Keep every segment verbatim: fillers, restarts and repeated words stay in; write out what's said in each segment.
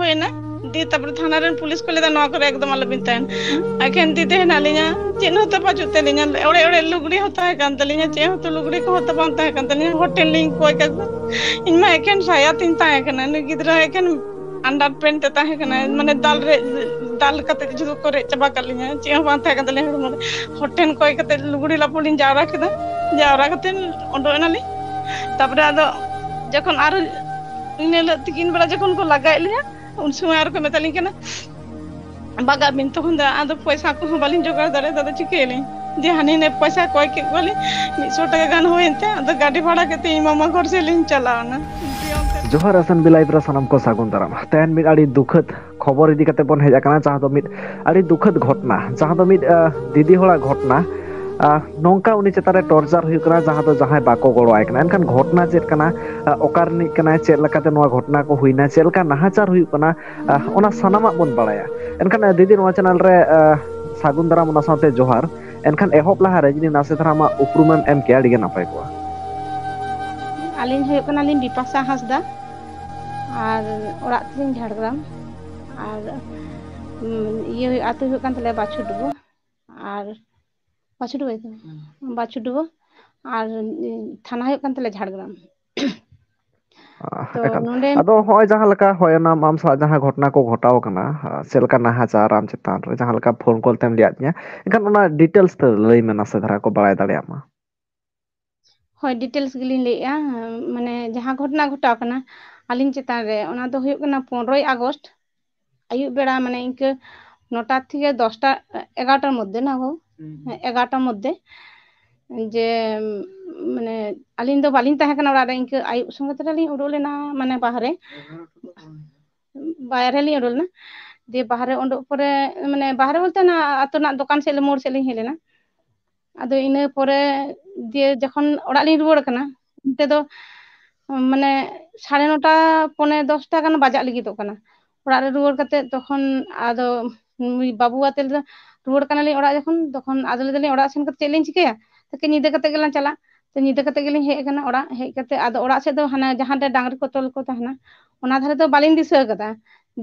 ᱦᱩᱭᱱᱟ᱾ ᱫᱤᱭᱮ ᱛᱟᱨᱯᱚᱨᱮ ᱛᱷᱟᱱᱟ ᱨᱮᱱ ᱯᱩᱞᱤᱥ ᱠᱚ ᱞᱟᱹᱭᱫᱟ, "ᱱᱚᱣᱟ ᱠᱚᱨᱮ ᱮᱠᱫᱚᱢ ᱟᱞᱚᱵᱤᱱ ᱛᱟᱦᱮᱱ᱾ ᱮᱠᱷᱮᱱ ᱛᱤ ᱛᱮ ᱦᱮᱱᱟᱜ ᱞᱤᱧᱟ, ᱪᱮᱫ ᱦᱚᱸᱛᱚ ᱵᱟᱹᱪᱩᱜ ᱛᱟᱹᱞᱤᱧᱟ, ᱚᱲᱮᱡ ᱚᱲᱮᱡ ᱞᱩᱜᱽᱲᱤ ᱦᱚᱸ ᱛᱟᱦᱮᱸ ᱠᱟᱱ ᱛᱟᱹᱞᱤᱧᱟ, ᱪᱮᱫ ᱦᱚᱸᱛᱚ ᱞᱩᱜᱽᱲᱤ ᱠᱚᱦᱚᱸ ᱛᱚ ᱵᱟᱝ ᱛᱟᱦᱮᱸ ᱠᱟᱱ ᱛᱟᱹᱞᱤᱧᱟ, ᱦᱚᱴᱮᱱ ᱞᱤᱧ ᱠᱚᱭ ᱠᱟᱫᱟ᱾ ᱤᱧ ᱢᱟ ᱮᱠᱷᱮᱱ ᱥᱟᱭᱟ ᱛᱤᱧ ᱛᱟᱦᱮᱸ ᱠᱟᱱᱟ, ᱱᱩᱭ ᱜᱤᱫᱽᱨᱟᱹ ᱮᱠᱷᱮᱱ ᱟᱱᱰᱟᱨ ᱯᱮᱱᱴ ᱛᱮ ᱛᱟᱦᱮᱸ ᱠᱟᱱᱟ, ᱢᱟᱱᱮ ᱫᱟᱞ ᱨᱮ, ᱫᱟᱞ ᱠᱟᱛᱮ ᱡᱷᱚᱛᱚ ᱠᱚ ᱨᱮᱡ ᱪᱟᱵᱟ ᱠᱟᱜ ᱞᱤᱧᱟ, ᱪᱮᱫ ᱦᱚᱸ ᱵᱟᱝ ᱛᱟᱦᱮᱸ ᱠᱟᱱ ᱛᱟᱹᱞᱤᱧᱟ ᱦᱚᱲᱢᱚ ᱨᱮ᱾ ᱦᱚᱴᱮᱱ ᱠᱚᱭ ᱠᱟᱛᱮ ᱞᱩᱜᱽᱲᱤ ᱞᱟᱯᱚ ᱞᱤᱧ ᱡᱟᱣᱨᱟ ᱠᱮᱫᱟ, ᱡᱟᱣᱨᱟ ᱠᱟᱛᱮ ᱚᱰᱚᱠ ᱮᱱᱟᱞᱤᱧ᱾ ᱛᱟᱨᱯᱚᱨᱮ ᱟᱫᱚ ᱡᱚᱠᱷᱚᱱ ᱟᱨ ᱤᱱᱟᱹ ᱦᱤᱞᱳᱜ ᱛᱤᱠᱤᱱ ᱵᱮᱲᱟ ᱡᱚᱠᱷᱚᱱ ᱠᱚ ᱞᱟᱜᱟᱭᱮᱫ ᱞᱤᱧᱟ, ᱩᱱ ᱥᱚᱢᱚᱭ ᱟᱨ ᱠᱚ ᱢᱮᱛᱟᱞᱤᱧ ᱠᱟᱱᱟ, "ᱵᱟᱜᱟᱜ ᱵᱤᱱ᱾" ᱛᱚᱠᱷᱚᱱ ᱫᱚ ᱟᱫᱚ ᱯᱚᱭᱥᱟ ᱠᱚᱦᱚᱸ ᱵᱟᱹᱞᱤᱧ ᱡᱚᱜᱟᱲ ᱫᱟᱲᱮᱭᱟᱫᱟ, ᱟᱫᱚ ᱪᱤᱠᱟᱹᱭᱟᱞᱤᱧ? ᱡᱮ ᱦᱟᱹᱱᱤ ᱱᱮ ᱯᱚᱭᱥᱟ ᱠᱚᱭ ᱠᱮᱫ ᱠᱚᱣᱟᱞᱤᱧ, ᱢᱤᱫ ᱥᱚ ᱴᱟᱠᱟ ᱜᱟᱱ ᱦᱩᱭᱮᱱ ᱛᱮ ᱟᱫᱚ ᱜᱟᱹᱰᱤ ᱵᱷᱟᱲᱟ ᱠᱟᱛᱮ ᱤᱧ ᱢᱟᱢᱟ ᱜᱷᱚᱨ ᱥᱮᱫ ᱞᱤᱧ ᱪᱟᱞᱟᱣᱱᱟ᱾ ᱡᱚᱦᱟᱨ S N B Live ᱨᱮ ᱥᱟᱱᱟᱢ ᱠᱚ ᱥᱟᱹᱜᱩᱱ ᱫᱟᱨᱟᱢ᱾ ᱛᱮᱦᱮᱧ ᱢᱤᱫ ᱟᱹᱰᱤ ᱫᱩᱠᱷᱟᱹᱫ ᱠᱷᱚᱵᱚᱨ ᱤᱫᱤ ᱠᱟᱛᱮ ᱵᱚᱱ ᱦᱮᱡ ᱟᱠᱟᱱᱟ, ᱡᱟᱦᱟᱸ ᱫᱚ ᱢᱤᱫ ᱟᱹᱰᱤ ᱫᱩᱠᱷᱟᱹᱫ ᱜᱷᱚᱴᱱᱟ, ᱡᱟᱦᱟᱸ ᱫᱚ ᱢᱤᱫ, ᱟ, ᱫᱤᱫᱤ ᱦᱚᱲᱟᱜ ᱜᱷᱚᱴᱱᱟ᱾ ᱟ, ᱱᱚᱝᱠᱟ ᱩᱱᱤ ᱪᱮᱛᱟᱱ ᱨᱮ ᱴᱚᱨᱪᱟᱨ ᱦᱩᱭᱩᱜ ᱠᱟᱱᱟ, ᱡᱟᱦᱟᱸ ᱫᱚ ᱡᱟᱦᱟᱸᱭ ᱵᱟᱠᱚ ᱜᱚᱲᱚ ᱟᱭ ᱠᱟᱱᱟ᱾ ᱮᱱᱠᱷᱟᱱ ᱜᱷᱚᱴᱱᱟ ᱪᱮᱫ ᱠᱟᱱᱟ, ᱟ, ᱚᱠᱟ ᱨᱤᱱᱤᱡ ᱠᱟᱱᱟᱭ, ᱪᱮᱫ ᱞᱮᱠᱟᱛᱮ ᱱᱚᱣᱟ ᱜᱷᱚᱴᱱᱟ ᱠᱚ ᱦᱩᱭᱱᱟ, ᱪᱮᱫ ᱞᱮᱠᱟ ᱱᱟᱦᱟᱪᱟᱨ ᱦᱩᱭᱩᱜ ᱠᱟᱱᱟ, ᱟ, ᱚᱱᱟ ᱥᱟᱱᱟᱢᱟᱜ ᱵᱚᱱ ᱵᱟᱲᱟᱭᱟ᱾ ᱮᱱᱠᱷᱟᱱ, ᱟ, ᱫᱤᱫᱤ, ᱱᱚᱣᱟ ᱪᱮᱱᱮᱞ ᱨᱮ, ᱟ, ᱥᱟᱹᱜᱩᱱ ᱫᱟᱨᱟᱢ, ᱚᱱᱟ ᱥᱟᱶᱛᱮ ᱡᱚᱦᱟᱨ᱾ ᱮᱱᱠᱷᱟᱱ ᱮᱦᱚᱵ ᱞᱟᱦᱟᱨᱮ ᱡᱩᱫᱤ ᱱᱟᱥᱮ ᱫᱷᱟᱨᱟ ᱟᱢᱟᱜ ᱩᱯᱨᱩᱢᱮᱢ ᱮᱢ ᱠᱮᱭᱟ, ᱟᱹᱰᱤ ᱜᱮ ᱱᱟᱯᱟᱭ ᱠᱚᱜᱼᱟ᱾ ᱟᱹᱞᱤᱧ ᱦᱩᱭᱩᱜ ᱠᱟᱱᱟᱞᱤᱧ ᱵᱤᱯᱟᱥᱟ ᱦᱟᱸᱥᱫᱟ, ᱟᱨ ᱚᱲᱟᱜ ᱛᱟᱹᱞᱤᱧ ᱡᱷᱟᱲᱜᱨᱟᱢ, ᱟᱨ, ᱩᱢ, ᱤᱭᱟᱹ ᱦᱩᱭᱩᱜ, ᱟᱹᱛᱩ ᱦᱩᱭᱩᱜ ᱠᱟᱱ ᱛᱟᱞᱮᱭᱟ ᱵᱟᱪᱷᱩᱰᱩᱵᱟᱹ, ᱟᱨ ᱵᱟᱪᱷᱩᱰᱩᱵᱟᱹ ᱜᱮᱛᱚ? ᱦᱩᱸ᱾ ᱵᱟᱪᱷᱩᱰᱩᱵᱟᱹ, ᱟᱨ, ᱩᱢ, ᱛᱷᱟᱱᱟ ᱦᱩᱭᱩᱜ ᱠᱟᱱ ᱛᱟᱞᱮᱭᱟ ᱡᱷᱟᱲᱜᱨᱟᱢ᱾ ᱟᱦ, ᱛᱚ ᱮᱠᱟᱞ᱾ ᱱᱚᱰᱮ ᱟᱫᱚ ᱦᱚᱸᱜᱼᱚᱭ ᱡᱟᱦᱟᱸ ᱞᱮᱠᱟ ᱦᱚᱭ ᱚᱱᱟ ᱟᱢ ᱥᱟᱶ ᱡᱟᱦᱟᱸ ᱜᱷᱚᱴᱚᱱᱟ ᱠᱚ ᱜᱷᱚᱴᱟᱣ ᱟᱠᱟᱱᱟ, ᱟ, ᱪᱮᱫ ᱞᱮᱠᱟ ᱱᱟᱦᱟᱪᱟᱨ ᱟᱢ ᱪᱮᱛᱟᱱ ᱨᱮ, ᱡᱟᱦᱟᱸ ᱞᱮᱠᱟ ᱯᱷᱳᱱ ᱠᱚᱞ ᱛᱮᱢ ᱞᱟᱹᱭᱟᱫ ᱫᱤᱧᱟ, ᱮᱱᱠᱷᱟᱱ ᱚᱱᱟ ᱰᱤᱴᱮᱞᱥ ᱛᱮ ᱞᱟᱹᱭ ᱢᱮ, ᱱᱟᱥᱮ ᱫᱷᱟᱨᱟ ᱠᱚ ᱵᱟᱲᱟᱭ ᱫᱟᱲᱮᱭᱟᱜ ᱢᱟ᱾ ᱦᱳᱭ, ᱰᱤᱴᱮᱞᱥ ᱜᱮᱞᱤᱧ ᱞᱟᱹᱭᱮᱜᱼᱟ᱾ ᱢᱟᱱᱮ ᱡᱟᱦᱟᱸ ᱜᱷᱚᱴᱚᱱᱟ ᱜᱷᱚᱴᱟᱣ ᱠᱟᱱᱟ ᱟᱹᱞᱤᱧ ᱪᱮᱛᱟᱱ ᱨᱮ, ᱚᱱᱟ ᱫᱚ ᱦᱩᱭᱩᱜ ᱠᱟᱱᱟ ᱯᱚᱱᱨᱚᱭ ᱟᱜᱚᱥᱴ ᱟᱹᱭᱩᱵ ᱵᱮᱲᱟ, ᱢᱟᱱᱮ ᱤᱱᱠᱟᱹ ᱱᱚᱴᱟ ᱛᱷᱮᱠᱮ ᱫᱚᱥᱴᱟ, ᱮᱜᱟᱨᱚᱴᱟᱨ ᱢᱚᱫᱽᱫᱷᱮ ᱱᱟ ᱜᱳ, ᱦᱩᱸ, ᱦᱩᱸ᱾ ᱮᱜᱟᱨᱚᱴᱟᱨ ᱢᱚᱫᱽᱫᱷᱮ, ᱡᱮ, ᱢᱟᱱᱮ ᱟᱹᱞᱤᱧ ᱫᱚ ᱵᱟᱹᱞᱤᱧ ᱛᱟᱦᱮᱸ ᱠᱟᱱᱟ ᱚᱲᱟᱜ ᱨᱮ, ᱤᱱᱠᱟᱹ ᱟᱹᱭᱩᱵ ᱥᱚᱸᱜᱮ ᱛᱟᱨᱟ ᱞᱤᱧ ᱩᱰᱩᱠ ᱞᱮᱱᱟ, ᱢᱟᱱᱮ ᱵᱟᱦᱨᱮ, ᱵᱟᱦᱨᱮ ᱞᱤᱧ ᱩᱰᱩᱠ ᱞᱮᱱᱟ᱾ ᱫᱤᱭᱮ ᱵᱟᱦᱨᱮ ᱩᱰᱩᱠ ᱯᱚᱨᱮ, ᱢᱟᱱᱮ ᱵᱟᱦᱨᱮ ᱵᱚᱞᱛᱮ ᱚᱱᱟ ᱟᱹᱛᱩ ᱨᱮᱱᱟᱜ ᱫᱚᱠᱟᱱ ᱥᱮᱫ, ᱢᱳᱲ ᱥᱮᱫ ᱞᱤᱧ ᱦᱮᱡ ᱞᱮᱱᱟ᱾ ᱟᱫᱚ ᱤᱱᱟᱹ ᱯᱚᱨᱮ ᱫᱤᱭᱮ ᱡᱚᱠᱷᱚᱱ ᱚᱲᱟᱜ ᱞᱤᱧ ᱨᱩᱣᱟᱹᱲ ᱠᱟᱱᱟ, ᱚᱱᱛᱮ ᱫᱚ, ᱢᱟᱱᱮ, ᱥᱟᱲᱮ ᱱᱚᱴᱟ, ᱯᱚᱱᱮ ᱫᱚᱥᱴᱟ ᱜᱟᱱ ᱵᱟᱡᱟᱜ ᱞᱟᱹᱜᱤᱫᱚᱜ ᱠᱟᱱᱟ᱾ ᱚᱲᱟᱜ ᱨᱮ ᱨᱩᱣᱟᱹᱲ ᱠᱟᱛᱮ ᱛᱚᱠᱷᱚᱱ ᱟᱫᱚ ᱱᱩᱭ ᱵᱟᱹᱵᱩ ᱟᱛᱮ ᱞᱮ ᱨᱩᱣᱟᱹᱲ ᱠᱟᱱᱟᱞᱤᱧ ᱚᱲᱟᱜ ᱡᱚᱠᱷᱚᱱ, ᱛᱚᱠᱷᱚᱱ ᱟᱫᱚ ᱞᱟᱹᱭ ᱫᱟᱞᱤᱧ, "ᱚᱲᱟᱜ ᱥᱮᱱ ᱠᱟᱛᱮ ᱪᱮᱫ ᱞᱤᱧ ᱪᱤᱠᱟᱹᱭᱟ? ᱛᱟᱠᱤ ᱧᱤᱫᱟᱹ ᱠᱟᱛᱮ ᱜᱮᱞᱟᱝ ᱪᱟᱞᱟᱜ᱾" ᱛᱚ ᱧᱤᱫᱟᱹ ᱠᱟᱛᱮ ᱜᱮᱞᱤᱧ ᱦᱮᱡ ᱟᱠᱟᱱᱟ ᱚᱲᱟᱜ᱾ ᱦᱮᱡ ᱠᱟᱛᱮ ᱟᱫᱚ ᱚᱲᱟᱜ ᱥᱮᱫ ᱫᱚ ᱦᱟᱱᱟ ᱡᱟᱦᱟᱸ ᱨᱮ ᱰᱟᱝᱨᱤ ᱠᱚ ᱛᱚᱞ ᱠᱚ ᱛᱟᱦᱮᱱᱟ, ᱚᱱᱟ ᱫᱷᱟᱨᱮ ᱫᱚ ᱵᱟᱹᱞᱤᱧ ᱫᱤᱥᱟᱹ ᱟᱠᱟᱫᱟ᱾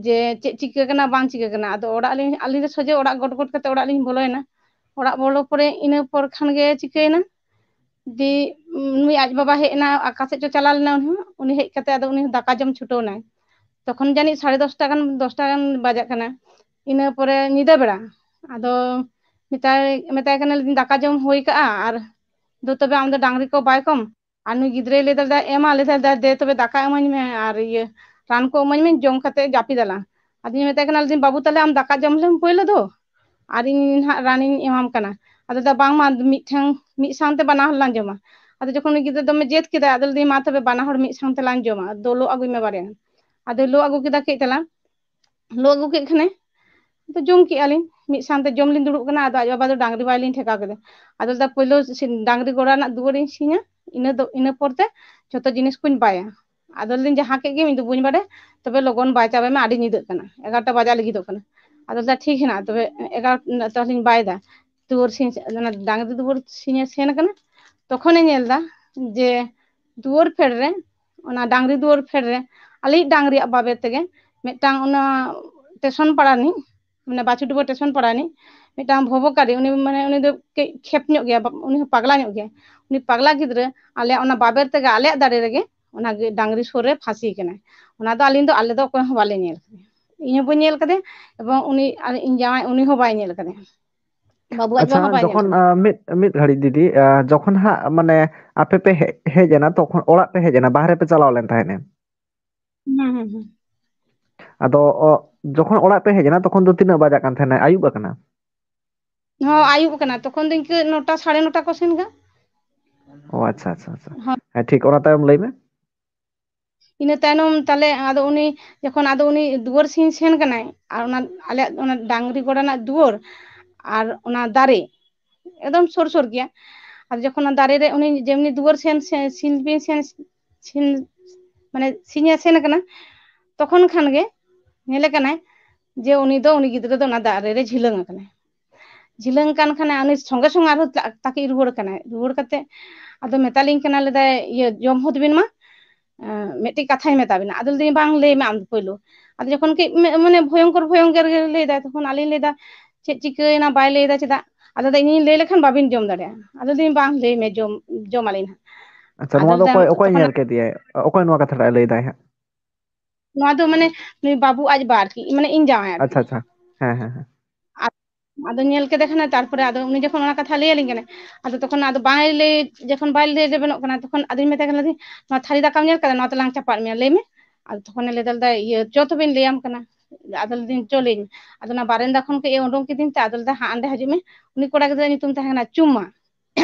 ᱡᱮ ᱪᱮᱫ ᱪᱤᱠᱟᱹ ᱠᱟᱱᱟ ᱵᱟᱝ ᱪᱤᱠᱟᱹ ᱠᱟᱱᱟ᱾ ᱟᱫᱚ ᱚᱲᱟᱜ ᱞᱤᱧ, ᱟᱹᱞᱤᱧ ᱫᱚ ᱥᱚᱡᱷᱮ ᱚᱲᱟᱜ ᱜᱚᱴ ᱜᱚᱴ ᱠᱟᱛᱮ ᱚᱲᱟᱜ ᱞᱤᱧ ᱵᱚᱞᱚᱭᱮᱱᱟ᱾ ᱚᱲᱟᱜ ᱵᱚᱞᱚ ᱯᱚᱨᱮ ᱤᱱᱟᱹ ᱯᱚᱨ ᱠᱷᱟᱱ ᱜᱮ ᱪᱤᱠᱟᱹᱭᱮᱱᱟ, ᱫᱤ ᱱᱩᱭ ᱟᱡ ᱵᱟᱵᱟ ᱦᱮᱡ ᱮᱱᱟ, ᱚᱠᱟ ᱥᱮᱫ ᱪᱚ ᱪᱟᱞᱟᱣ ᱞᱮᱱᱟ ᱩᱱᱤ ᱦᱚᱸ᱾ ᱩᱱᱤ ᱦᱮᱡ ᱠᱟᱛᱮ ᱟᱫᱚ ᱩᱱᱤ ᱦᱚᱸ ᱫᱟᱠᱟ ᱡᱚᱢ ᱪᱷᱩᱴᱟᱹᱣ ᱮᱱᱟᱭ᱾ ᱛᱚᱠᱷᱚᱱ ᱡᱟᱹᱱᱤᱡ ᱥᱟᱲᱮ ᱫᱚᱥᱴᱟ ᱜᱟᱱ, ᱫᱚᱥᱴᱟ ᱜᱟᱱ ᱵᱟᱡᱟᱜ ᱠᱟᱱᱟ᱾ ᱤᱱᱟᱹ ᱯᱚᱨᱮ ᱧᱤᱫᱟᱹ ᱵᱮᱲᱟ ᱟᱫᱚ ᱢᱮᱛᱟᱭ, ᱢᱮᱛᱟᱭ ᱠᱟᱱᱟ, ᱞᱟᱹᱭᱫᱟᱹᱧ, "ᱫᱟᱠᱟ ᱡᱚᱢ ᱦᱩᱭ ᱠᱟᱜᱼᱟ, ᱟᱨ ᱫᱩ ᱛᱚᱵᱮ ᱟᱢ ᱫᱚ ᱰᱟᱝᱨᱤ ᱠᱚ ᱵᱟᱭ ᱠᱚᱢ?" ᱟᱨ ᱱᱩᱭ ᱜᱤᱫᱽᱨᱟᱹᱭ ᱞᱟᱹᱭ ᱫᱟ, "ᱮᱢᱟ", ᱞᱟᱹᱭ ᱫᱟ, "ᱫᱮ ᱛᱚᱵᱮ ᱫᱟᱠᱟ ᱤᱢᱟᱹᱧ ᱢᱮ ᱟᱨ ᱤᱭᱟᱹ ᱨᱟᱱ ᱠᱚ ᱤᱢᱟᱹᱧ ᱢᱮ, ᱡᱚᱢ ᱠᱟᱛᱮ ᱡᱟᱹᱯᱤᱫ ᱟᱞᱟᱝ᱾" ᱟᱫᱚᱧ ᱢᱮᱛᱟᱭ ᱠᱟᱱᱟ, ᱞᱟᱹᱭᱫᱟᱹᱧ, "ᱵᱟᱹᱵᱩ, ᱛᱟᱦᱞᱮ ᱟᱢ ᱫᱟᱠᱟ ᱡᱚᱢ ᱞᱮᱢ ᱯᱳᱭᱞᱳ ᱫᱚ, ᱟᱨ ᱤᱧ ᱦᱟᱸᱜ ᱨᱟᱱᱤᱧ ᱮᱢᱟᱢ ᱠᱟᱱᱟ᱾" ᱟᱫᱚ ᱫᱟ, "ᱵᱟᱝᱢᱟ, ᱢᱤᱫᱴᱷᱮᱱ ᱢᱤᱫ ᱥᱟᱶᱛᱮ ᱵᱟᱱᱟ ᱦᱚᱲ ᱞᱟᱝ ᱡᱚᱢᱟ᱾" ᱟᱫᱚ ᱡᱚᱠᱷᱚᱱ ᱩᱱᱤ ᱜᱤᱫᱽᱨᱟᱹ ᱫᱚᱢᱮ ᱡᱮᱫ ᱠᱮᱫᱟ, ᱟᱫᱚ ᱞᱟᱹᱭᱫᱟᱹᱧ, "ᱢᱟ ᱛᱚᱵᱮ ᱵᱟᱱᱟ ᱦᱚᱲ ᱢᱤᱫ ᱥᱟᱶ ᱛᱮᱞᱟᱝ ᱡᱚᱢᱟ, ᱟᱫᱚ ᱞᱚ ᱟᱹᱜᱩᱭ ᱢᱮ ᱵᱟᱨᱭᱟ᱾" ᱟᱫᱚᱭ ᱞᱚ ᱟᱹᱜᱩ ᱠᱮᱫᱟ ᱠᱟᱹᱡ ᱛᱟᱞᱟᱝ, ᱞᱚ ᱟᱹᱜᱩ ᱠᱮᱫ ᱠᱷᱟᱱᱮ, ᱟᱫᱚ ᱡᱚᱢ ᱠᱮᱜᱼᱟ ᱞᱤᱧ, ᱢᱤᱫ ᱥᱟᱶᱛᱮ ᱡᱚᱢ ᱞᱤᱧ ᱫᱩᱲᱩᱵ ᱠᱟᱱᱟ᱾ ᱟᱫᱚ ᱟᱡ ᱵᱟᱵᱟ ᱫᱚ ᱰᱟᱝᱨᱤ ᱵᱟᱭ ᱞᱤᱧ ᱴᱷᱮᱠᱟᱣ ᱠᱮᱫᱟ᱾ ᱟᱫᱚ ᱞᱟᱹᱭᱫᱟ, "ᱯᱳᱭᱞᱳ ᱥᱤ-, ᱰᱟᱝᱨᱤ ᱜᱚᱲᱟ ᱨᱮᱱᱟᱜ ᱫᱩᱣᱟᱹᱨᱤᱧ ᱥᱤᱧᱟ, ᱤᱱᱟᱹ ᱫᱚ, ᱤᱱᱟᱹ ᱯᱚᱨ ᱛᱮ ᱡᱷᱚᱛᱚ ᱡᱤᱱᱤᱥ ᱠᱚᱧ ᱵᱟᱭᱟ᱾" ᱟᱫᱚ ᱞᱟᱹᱭᱫᱟᱹᱧ, "ᱡᱟᱦᱟᱸ ᱠᱮᱫ ᱜᱮᱢ, ᱤᱧ ᱫᱚ ᱵᱟᱹᱧ ᱵᱟᱰᱟᱭᱟ, ᱛᱚᱵᱮ ᱞᱚᱜᱚᱱ ᱵᱟᱭ ᱪᱟᱵᱟᱭ ᱢᱮ, ᱟᱹᱰᱤ ᱧᱤᱫᱟᱹᱜ ᱠᱟᱱᱟ, ᱮᱜᱟᱨᱚᱴᱟ ᱵᱟᱡᱟᱜ ᱞᱟᱹᱜᱤᱫᱚᱜ ᱠᱟᱱᱟ᱾" ᱟᱫᱚ ᱞᱟᱹᱭᱫᱟ, "ᱴᱷᱤᱠ ᱦᱮᱱᱟᱜᱼᱟ, ᱛᱚᱵᱮ ᱮᱜᱟᱨᱚ, ᱛᱟᱦᱚᱞᱮᱧ ᱵᱟᱭ ᱫᱟ, ᱫᱩᱣᱟᱹᱨ ᱥᱤᱧ, ᱚᱱᱟ ᱰᱟᱝᱨᱤ ᱫᱩᱣᱟᱹᱨ ᱥᱤᱧᱮ ᱥᱮᱱ ᱠᱟᱱᱟ᱾" ᱛᱚᱠᱷᱚᱱᱮ ᱧᱮᱞ ᱫᱟ ᱡᱮ ᱫᱩᱣᱟᱹᱨ ᱯᱷᱮᱰ ᱨᱮ, ᱚᱱᱟ ᱰᱟᱝᱨᱤ ᱫᱩᱣᱟᱹᱨ ᱯᱷᱮᱰ ᱨᱮ, ᱟᱞᱮᱭᱤᱡ ᱰᱟᱝᱨᱤᱭᱟᱜ ᱵᱟᱵᱮᱨ ᱛᱮᱜᱮ ᱢᱤᱫᱴᱟᱝ ᱚᱱᱟ ᱴᱮᱥᱚᱱ ᱯᱟᱲᱟ ᱨᱤᱱᱤᱡ, ᱢᱟᱱᱮ ᱵᱟᱪᱩᱰᱩᱵᱟᱹ ᱴᱮᱥᱚᱱ ᱯᱟᱲᱟ ᱨᱤᱱᱤᱡ ᱢᱤᱫᱴᱟᱝ ᱵᱷᱚᱵᱚᱠᱟᱨᱤ, ᱩᱱᱤ ᱢᱟᱱᱮ ᱩᱱᱤ ᱫᱚ ᱠᱟᱹᱡ ᱠᱷᱮᱯ ᱧᱚᱜ ᱜᱮᱭᱟ, ᱵᱟ-, ᱩᱱᱤ ᱦᱚᱸ ᱯᱟᱜᱽᱞᱟ ᱧᱚᱜ ᱜᱮᱭᱟᱭ᱾ ᱩᱱᱤ ᱯᱟᱜᱽᱞᱟ ᱜᱤᱫᱽᱨᱟᱹ ᱟᱞᱮᱭᱟᱜ ᱚᱱᱟ ᱵᱟᱵᱮᱨ ᱛᱮᱜᱮ ᱟᱞᱮᱭᱟᱜ ᱫᱟᱨᱮ ᱨᱮᱜᱮ ᱚᱱᱟ ᱜᱮ ᱰᱟᱝᱨᱤ ᱥᱩᱨ ᱨᱮ ᱯᱷᱟᱸᱥᱤ ᱠᱟᱱᱟᱭ᱾ ᱚᱱᱟ ᱫᱚ ᱟᱹᱞᱤᱧ ᱫᱚ, ᱟᱞᱮ ᱫᱚ ᱚᱠᱚᱭ ᱦᱚᱸ ᱵᱟᱞᱮ ᱧᱮᱞ ᱠᱟᱫᱮᱭᱟ, ᱤᱧ ᱦᱚᱸ ᱵᱟᱹᱧ ᱧᱮᱞ ᱠᱟᱫᱮᱭᱟ, ᱮᱵᱚᱝ ᱩᱱᱤ ᱟᱨ ᱤᱧ ᱡᱟᱶᱟᱭ, ᱩᱱᱤ ᱦᱚᱸ ᱵᱟᱭ ᱧᱮᱞ ᱠᱟᱫᱮᱭᱟ, ᱵᱟᱹᱵᱩ ᱟᱡ ᱟᱪᱪᱷᱟ, ᱵᱟᱵᱟ ᱦᱚᱸ ᱵᱟᱭ ᱧᱮᱞ ᱡᱚᱠᱷᱚᱱ, ᱠᱟᱫᱮᱭᱟ᱾ ᱟ, ᱢᱤᱫ, ᱢᱤᱫ ᱜᱷᱟᱹᱲᱤᱡ ᱫᱤᱫᱤ, ᱟ, ᱡᱚᱠᱷᱚᱱ ᱦᱟᱸᱜ ᱢᱟᱱᱮ ᱟᱯᱮ ᱯᱮ ᱦᱮᱡ, ᱦᱮᱡ ᱮᱱᱟ, ᱛᱚᱠᱷᱚᱱ ᱚᱲᱟᱜ ᱯᱮ ᱦᱮᱡ ᱮᱱᱟ, ᱵᱟᱦᱨᱮ ᱯᱮ ᱪᱟᱞᱟᱣ ᱞᱮᱱ ᱛᱟᱦᱮᱸᱫ ᱮ? ᱦᱩᱸ, ᱦᱩᱸ, ᱦᱩᱸ᱾ ᱟᱫᱚ, ᱚ, ᱡᱚᱠᱷᱚᱱ ᱚᱲᱟᱜ ᱯᱮ ᱦᱮᱡ ᱮᱱᱟ, ᱛᱚᱠᱷᱚᱱ ᱫᱚ ᱛᱤᱱᱟᱹᱜ ᱵᱟᱡᱟᱜ ᱠᱟᱱ ᱛᱟᱦᱮᱱᱟ? ᱟᱹᱭᱩᱵ ᱟᱠᱟᱱᱟ? ᱦᱚᱸ, ᱟᱹᱭᱩᱵ ᱟᱠᱟᱱᱟ᱾ ᱛᱚᱠᱷᱚᱱ ᱫᱚ ᱤᱱᱠᱟᱹ ᱱᱚᱴᱟ, ᱥᱟᱲᱮ ᱱᱚᱴᱟ ᱠᱚ ᱥᱮᱱ ᱜᱟ᱾ ᱚ, ᱟᱪᱪᱷᱟ, ᱟᱪᱪᱷᱟ, ᱟᱪᱪᱷᱟ᱾ ᱦᱚᱸ᱾ ᱦᱮᱸ, ᱴᱷᱤᱠ, ᱚᱱᱟ ᱛᱟᱭᱚᱢ ᱞᱟᱹᱭ ᱢᱮ᱾ ᱤᱱᱟᱹ ᱛᱟᱭᱱᱚᱢ ᱛᱟᱦᱞᱮ ᱟᱫᱚ ᱩᱱᱤ, ᱡᱚᱠᱷᱚᱱ ᱟᱫᱚ ᱩᱱᱤ ᱫᱩᱣᱟᱹᱨ ᱥᱤᱧ ᱥᱮᱱ ᱠᱟᱱᱟᱭ, ᱟᱨ ᱚᱱᱟ ᱟᱞᱮᱭᱟᱜ ᱚᱱᱟ ᱰᱟᱝᱨᱤ ᱜᱚᱲᱟ ᱨᱮᱱᱟᱜ ᱫᱩᱣᱟᱹᱨ ᱟᱨ ᱚᱱᱟ ᱫᱟᱨᱮ ᱮᱠᱫᱚᱢ ᱥᱩᱨ ᱥᱩᱨ ᱜᱮᱭᱟ᱾ ᱟᱨ ᱡᱚᱠᱷᱚᱱ ᱚᱱᱟ ᱫᱟᱨᱮ ᱨᱮ ᱩᱱᱤ ᱡᱮᱢᱱᱤ ᱫᱩᱣᱟᱹᱨ ᱥᱮᱱ, ᱥᱮ-, ᱥᱤᱧ ᱵᱤᱱ ᱥᱮᱱ, ᱥᱤᱧ, ᱢᱟᱱᱮ ᱥᱤᱧᱮ ᱥᱮᱱ ᱠᱟᱱᱟ, ᱛᱚᱠᱷᱚᱱ ᱠᱷᱟᱱ ᱜᱮ ᱧᱮᱞᱮ ᱠᱟᱱᱟᱭ ᱡᱮ ᱩᱱᱤ ᱫᱚ, ᱩᱱᱤ ᱜᱤᱫᱽᱨᱟᱹ ᱫᱚ ᱚᱱᱟ ᱫᱟᱨᱮ ᱨᱮ ᱡᱷᱤᱞᱟᱹᱝ ᱟᱠᱟᱱᱟᱭ᱾ ᱡᱷᱤᱞᱟᱹᱝ ᱠᱟᱱ ᱠᱷᱟᱱᱮ ᱩᱱᱤ ᱥᱚᱸᱜᱮ ᱥᱚᱸᱜᱮ ᱟᱨᱦᱚᱸ ᱛᱟ-, ᱛᱟᱹᱠᱤᱡ ᱨᱩᱣᱟᱹᱲ ᱠᱟᱱᱟᱭ᱾ ᱨᱩᱣᱟᱹᱲ ᱠᱟᱛᱮ ᱟᱫᱚ ᱢᱮᱛᱟᱞᱤᱧ ᱠᱟᱱᱟ, ᱞᱟᱹᱭᱫᱟᱭ, "ᱤᱭᱟᱹ, ᱡᱚᱢ ᱦᱚᱫ ᱵᱤᱱ ᱢᱟ, ᱮᱸ, ᱢᱤᱫᱴᱤᱡ ᱠᱟᱛᱷᱟᱧ ᱢᱮᱛᱟ ᱵᱤᱱᱟ᱾" ᱟᱫᱚ ᱞᱟᱹᱭᱫᱟᱹᱧ, "ᱵᱟᱝ, ᱞᱟᱹᱭ ᱢᱮ ᱟᱢ ᱫᱚ ᱯᱳᱭᱞᱳ᱾" ᱟᱫᱚ ᱡᱚᱠᱷᱚᱱ ᱠᱟᱹᱡ ᱢᱮ-, ᱢᱟᱱᱮ ᱵᱷᱚᱭᱚᱝᱠᱚᱨ ᱵᱷᱚᱭᱚᱝᱠᱚᱨ ᱜᱮ ᱞᱟᱹᱭ ᱫᱟᱭ, ᱛᱚᱠᱷᱚᱱ ᱟᱹᱞᱤᱧ ᱞᱟᱹᱭ ᱫᱟ, "ᱪᱮᱫ ᱪᱤᱠᱟᱹᱭᱮᱱᱟ? ᱵᱟᱭ ᱞᱟᱹᱭ ᱫᱟ ᱪᱮᱫᱟᱜ?" ᱟᱫᱚ ᱫᱚ ᱤᱧᱤᱧ ᱞᱟᱹᱭ ᱞᱮᱠᱷᱟᱱ ᱵᱟᱵᱤᱱ ᱡᱚᱢ ᱫᱟᱲᱮᱭᱟᱜᱼᱟ᱾ ᱟᱫᱚ ᱫᱚᱧ, "ᱵᱟᱝ, ᱞᱟᱹᱭ ᱢᱮ, ᱡᱚᱢ, ᱡᱚᱢ ᱟᱹᱞᱤᱧ ᱦᱟᱸᱜ᱾" ᱟᱪᱪᱷᱟ, ᱟᱫᱚ ᱱᱚᱣᱟ ᱫᱚ ᱞᱟᱹᱭ ᱫᱟ, ᱚᱠᱚᱭ, ᱚᱠᱚᱭ ᱛᱚᱠᱷᱚᱱ ᱧᱮᱞ ᱠᱮᱫᱮᱭᱟᱭ? ᱚᱠᱚᱭ ᱱᱚᱣᱟ ᱠᱟᱛᱷᱟ ᱴᱟᱜ ᱮ ᱞᱟᱹᱭ ᱫᱟᱭ ᱦᱟᱸᱜ? ᱱᱚᱣᱟ ᱫᱚ ᱢᱟᱱᱮ ᱱᱩᱭ ᱵᱟᱹᱵᱩ ᱟᱡ ᱵᱟ ᱟᱨᱠᱤ, ᱢᱟᱱᱮ ᱤᱧ ᱡᱟᱶᱟᱭ ᱟᱨᱠᱤ᱾ ᱟᱪᱪᱷᱟ, ᱟᱪᱪᱷᱟ᱾ ᱦᱮᱸ, ᱦᱮᱸ, ᱦᱮᱸ᱾ ᱟᱫᱚ ᱧᱮᱞ ᱠᱮᱫᱮ ᱠᱷᱟᱱᱮ, ᱛᱟᱨᱯᱚᱨᱮ ᱟᱫᱚ ᱩᱱᱤ ᱡᱚᱠᱷᱚᱱ ᱚᱱᱟ ᱠᱟᱛᱷᱟ ᱞᱟᱹᱭ ᱟᱞᱤᱧ ᱠᱟᱱᱟᱭ, ᱟᱫᱚ ᱛᱚᱠᱷᱚᱱ ᱟᱫᱚ ᱵᱟᱭ ᱞᱟᱹᱭ, ᱡᱚᱠᱷᱚᱱ ᱵᱟᱭ ᱞᱟᱹᱭ ᱨᱮᱵᱮᱱᱚᱜ ᱠᱟᱱᱟ, ᱛᱚᱠᱷᱚᱱ ᱟᱫᱚᱧ ᱢᱮᱛᱟᱭ ᱠᱟᱱᱟ, "ᱱᱚᱣᱟ ᱛᱷᱟᱹᱨᱤ ᱫᱟᱠᱟᱢ ᱧᱮᱞ ᱠᱟᱫᱟ? ᱱᱚᱣᱟ ᱛᱮᱞᱟᱝ ᱪᱟᱯᱟᱫ ᱢᱮᱭᱟ, ᱞᱟᱹᱭ ᱢᱮ᱾" ᱟᱫᱚ ᱛᱚᱠᱷᱚᱱᱮ ᱞᱟᱹᱭ ᱫᱟ, ᱞᱟᱹᱭ ᱫᱟ, "ᱤᱭᱟᱹ, ᱪᱚ ᱛᱚᱵᱮᱧ ᱞᱟᱹᱭᱟᱢ ᱠᱟᱱᱟ᱾" ᱟᱫᱚ ᱞᱟᱹᱭ ᱫᱟᱹᱧ, "ᱪᱚ ᱞᱟᱹᱭ ᱢᱮ᱾" ᱟᱫᱚ ᱚᱱᱟ ᱵᱟᱨᱮᱱᱫᱟ ᱠᱷᱚᱱ ᱠᱟᱹᱡ ᱮ ᱩᱰᱩᱝ ᱠᱤᱫᱤᱧ ᱛᱮ, ᱟᱫᱚ ᱞᱟᱹᱭ ᱫᱟ, "ᱦᱟᱸᱜ ᱚᱸᱰᱮ ᱦᱤᱡᱩᱜ ᱢᱮ, ᱩᱱᱤ ᱠᱚᱲᱟ ᱜᱤᱫᱽᱨᱟᱹ ᱧᱩᱛᱩᱢ ᱛᱟᱦᱮᱸ ᱠᱟᱱᱟ ᱪᱩᱢᱟ,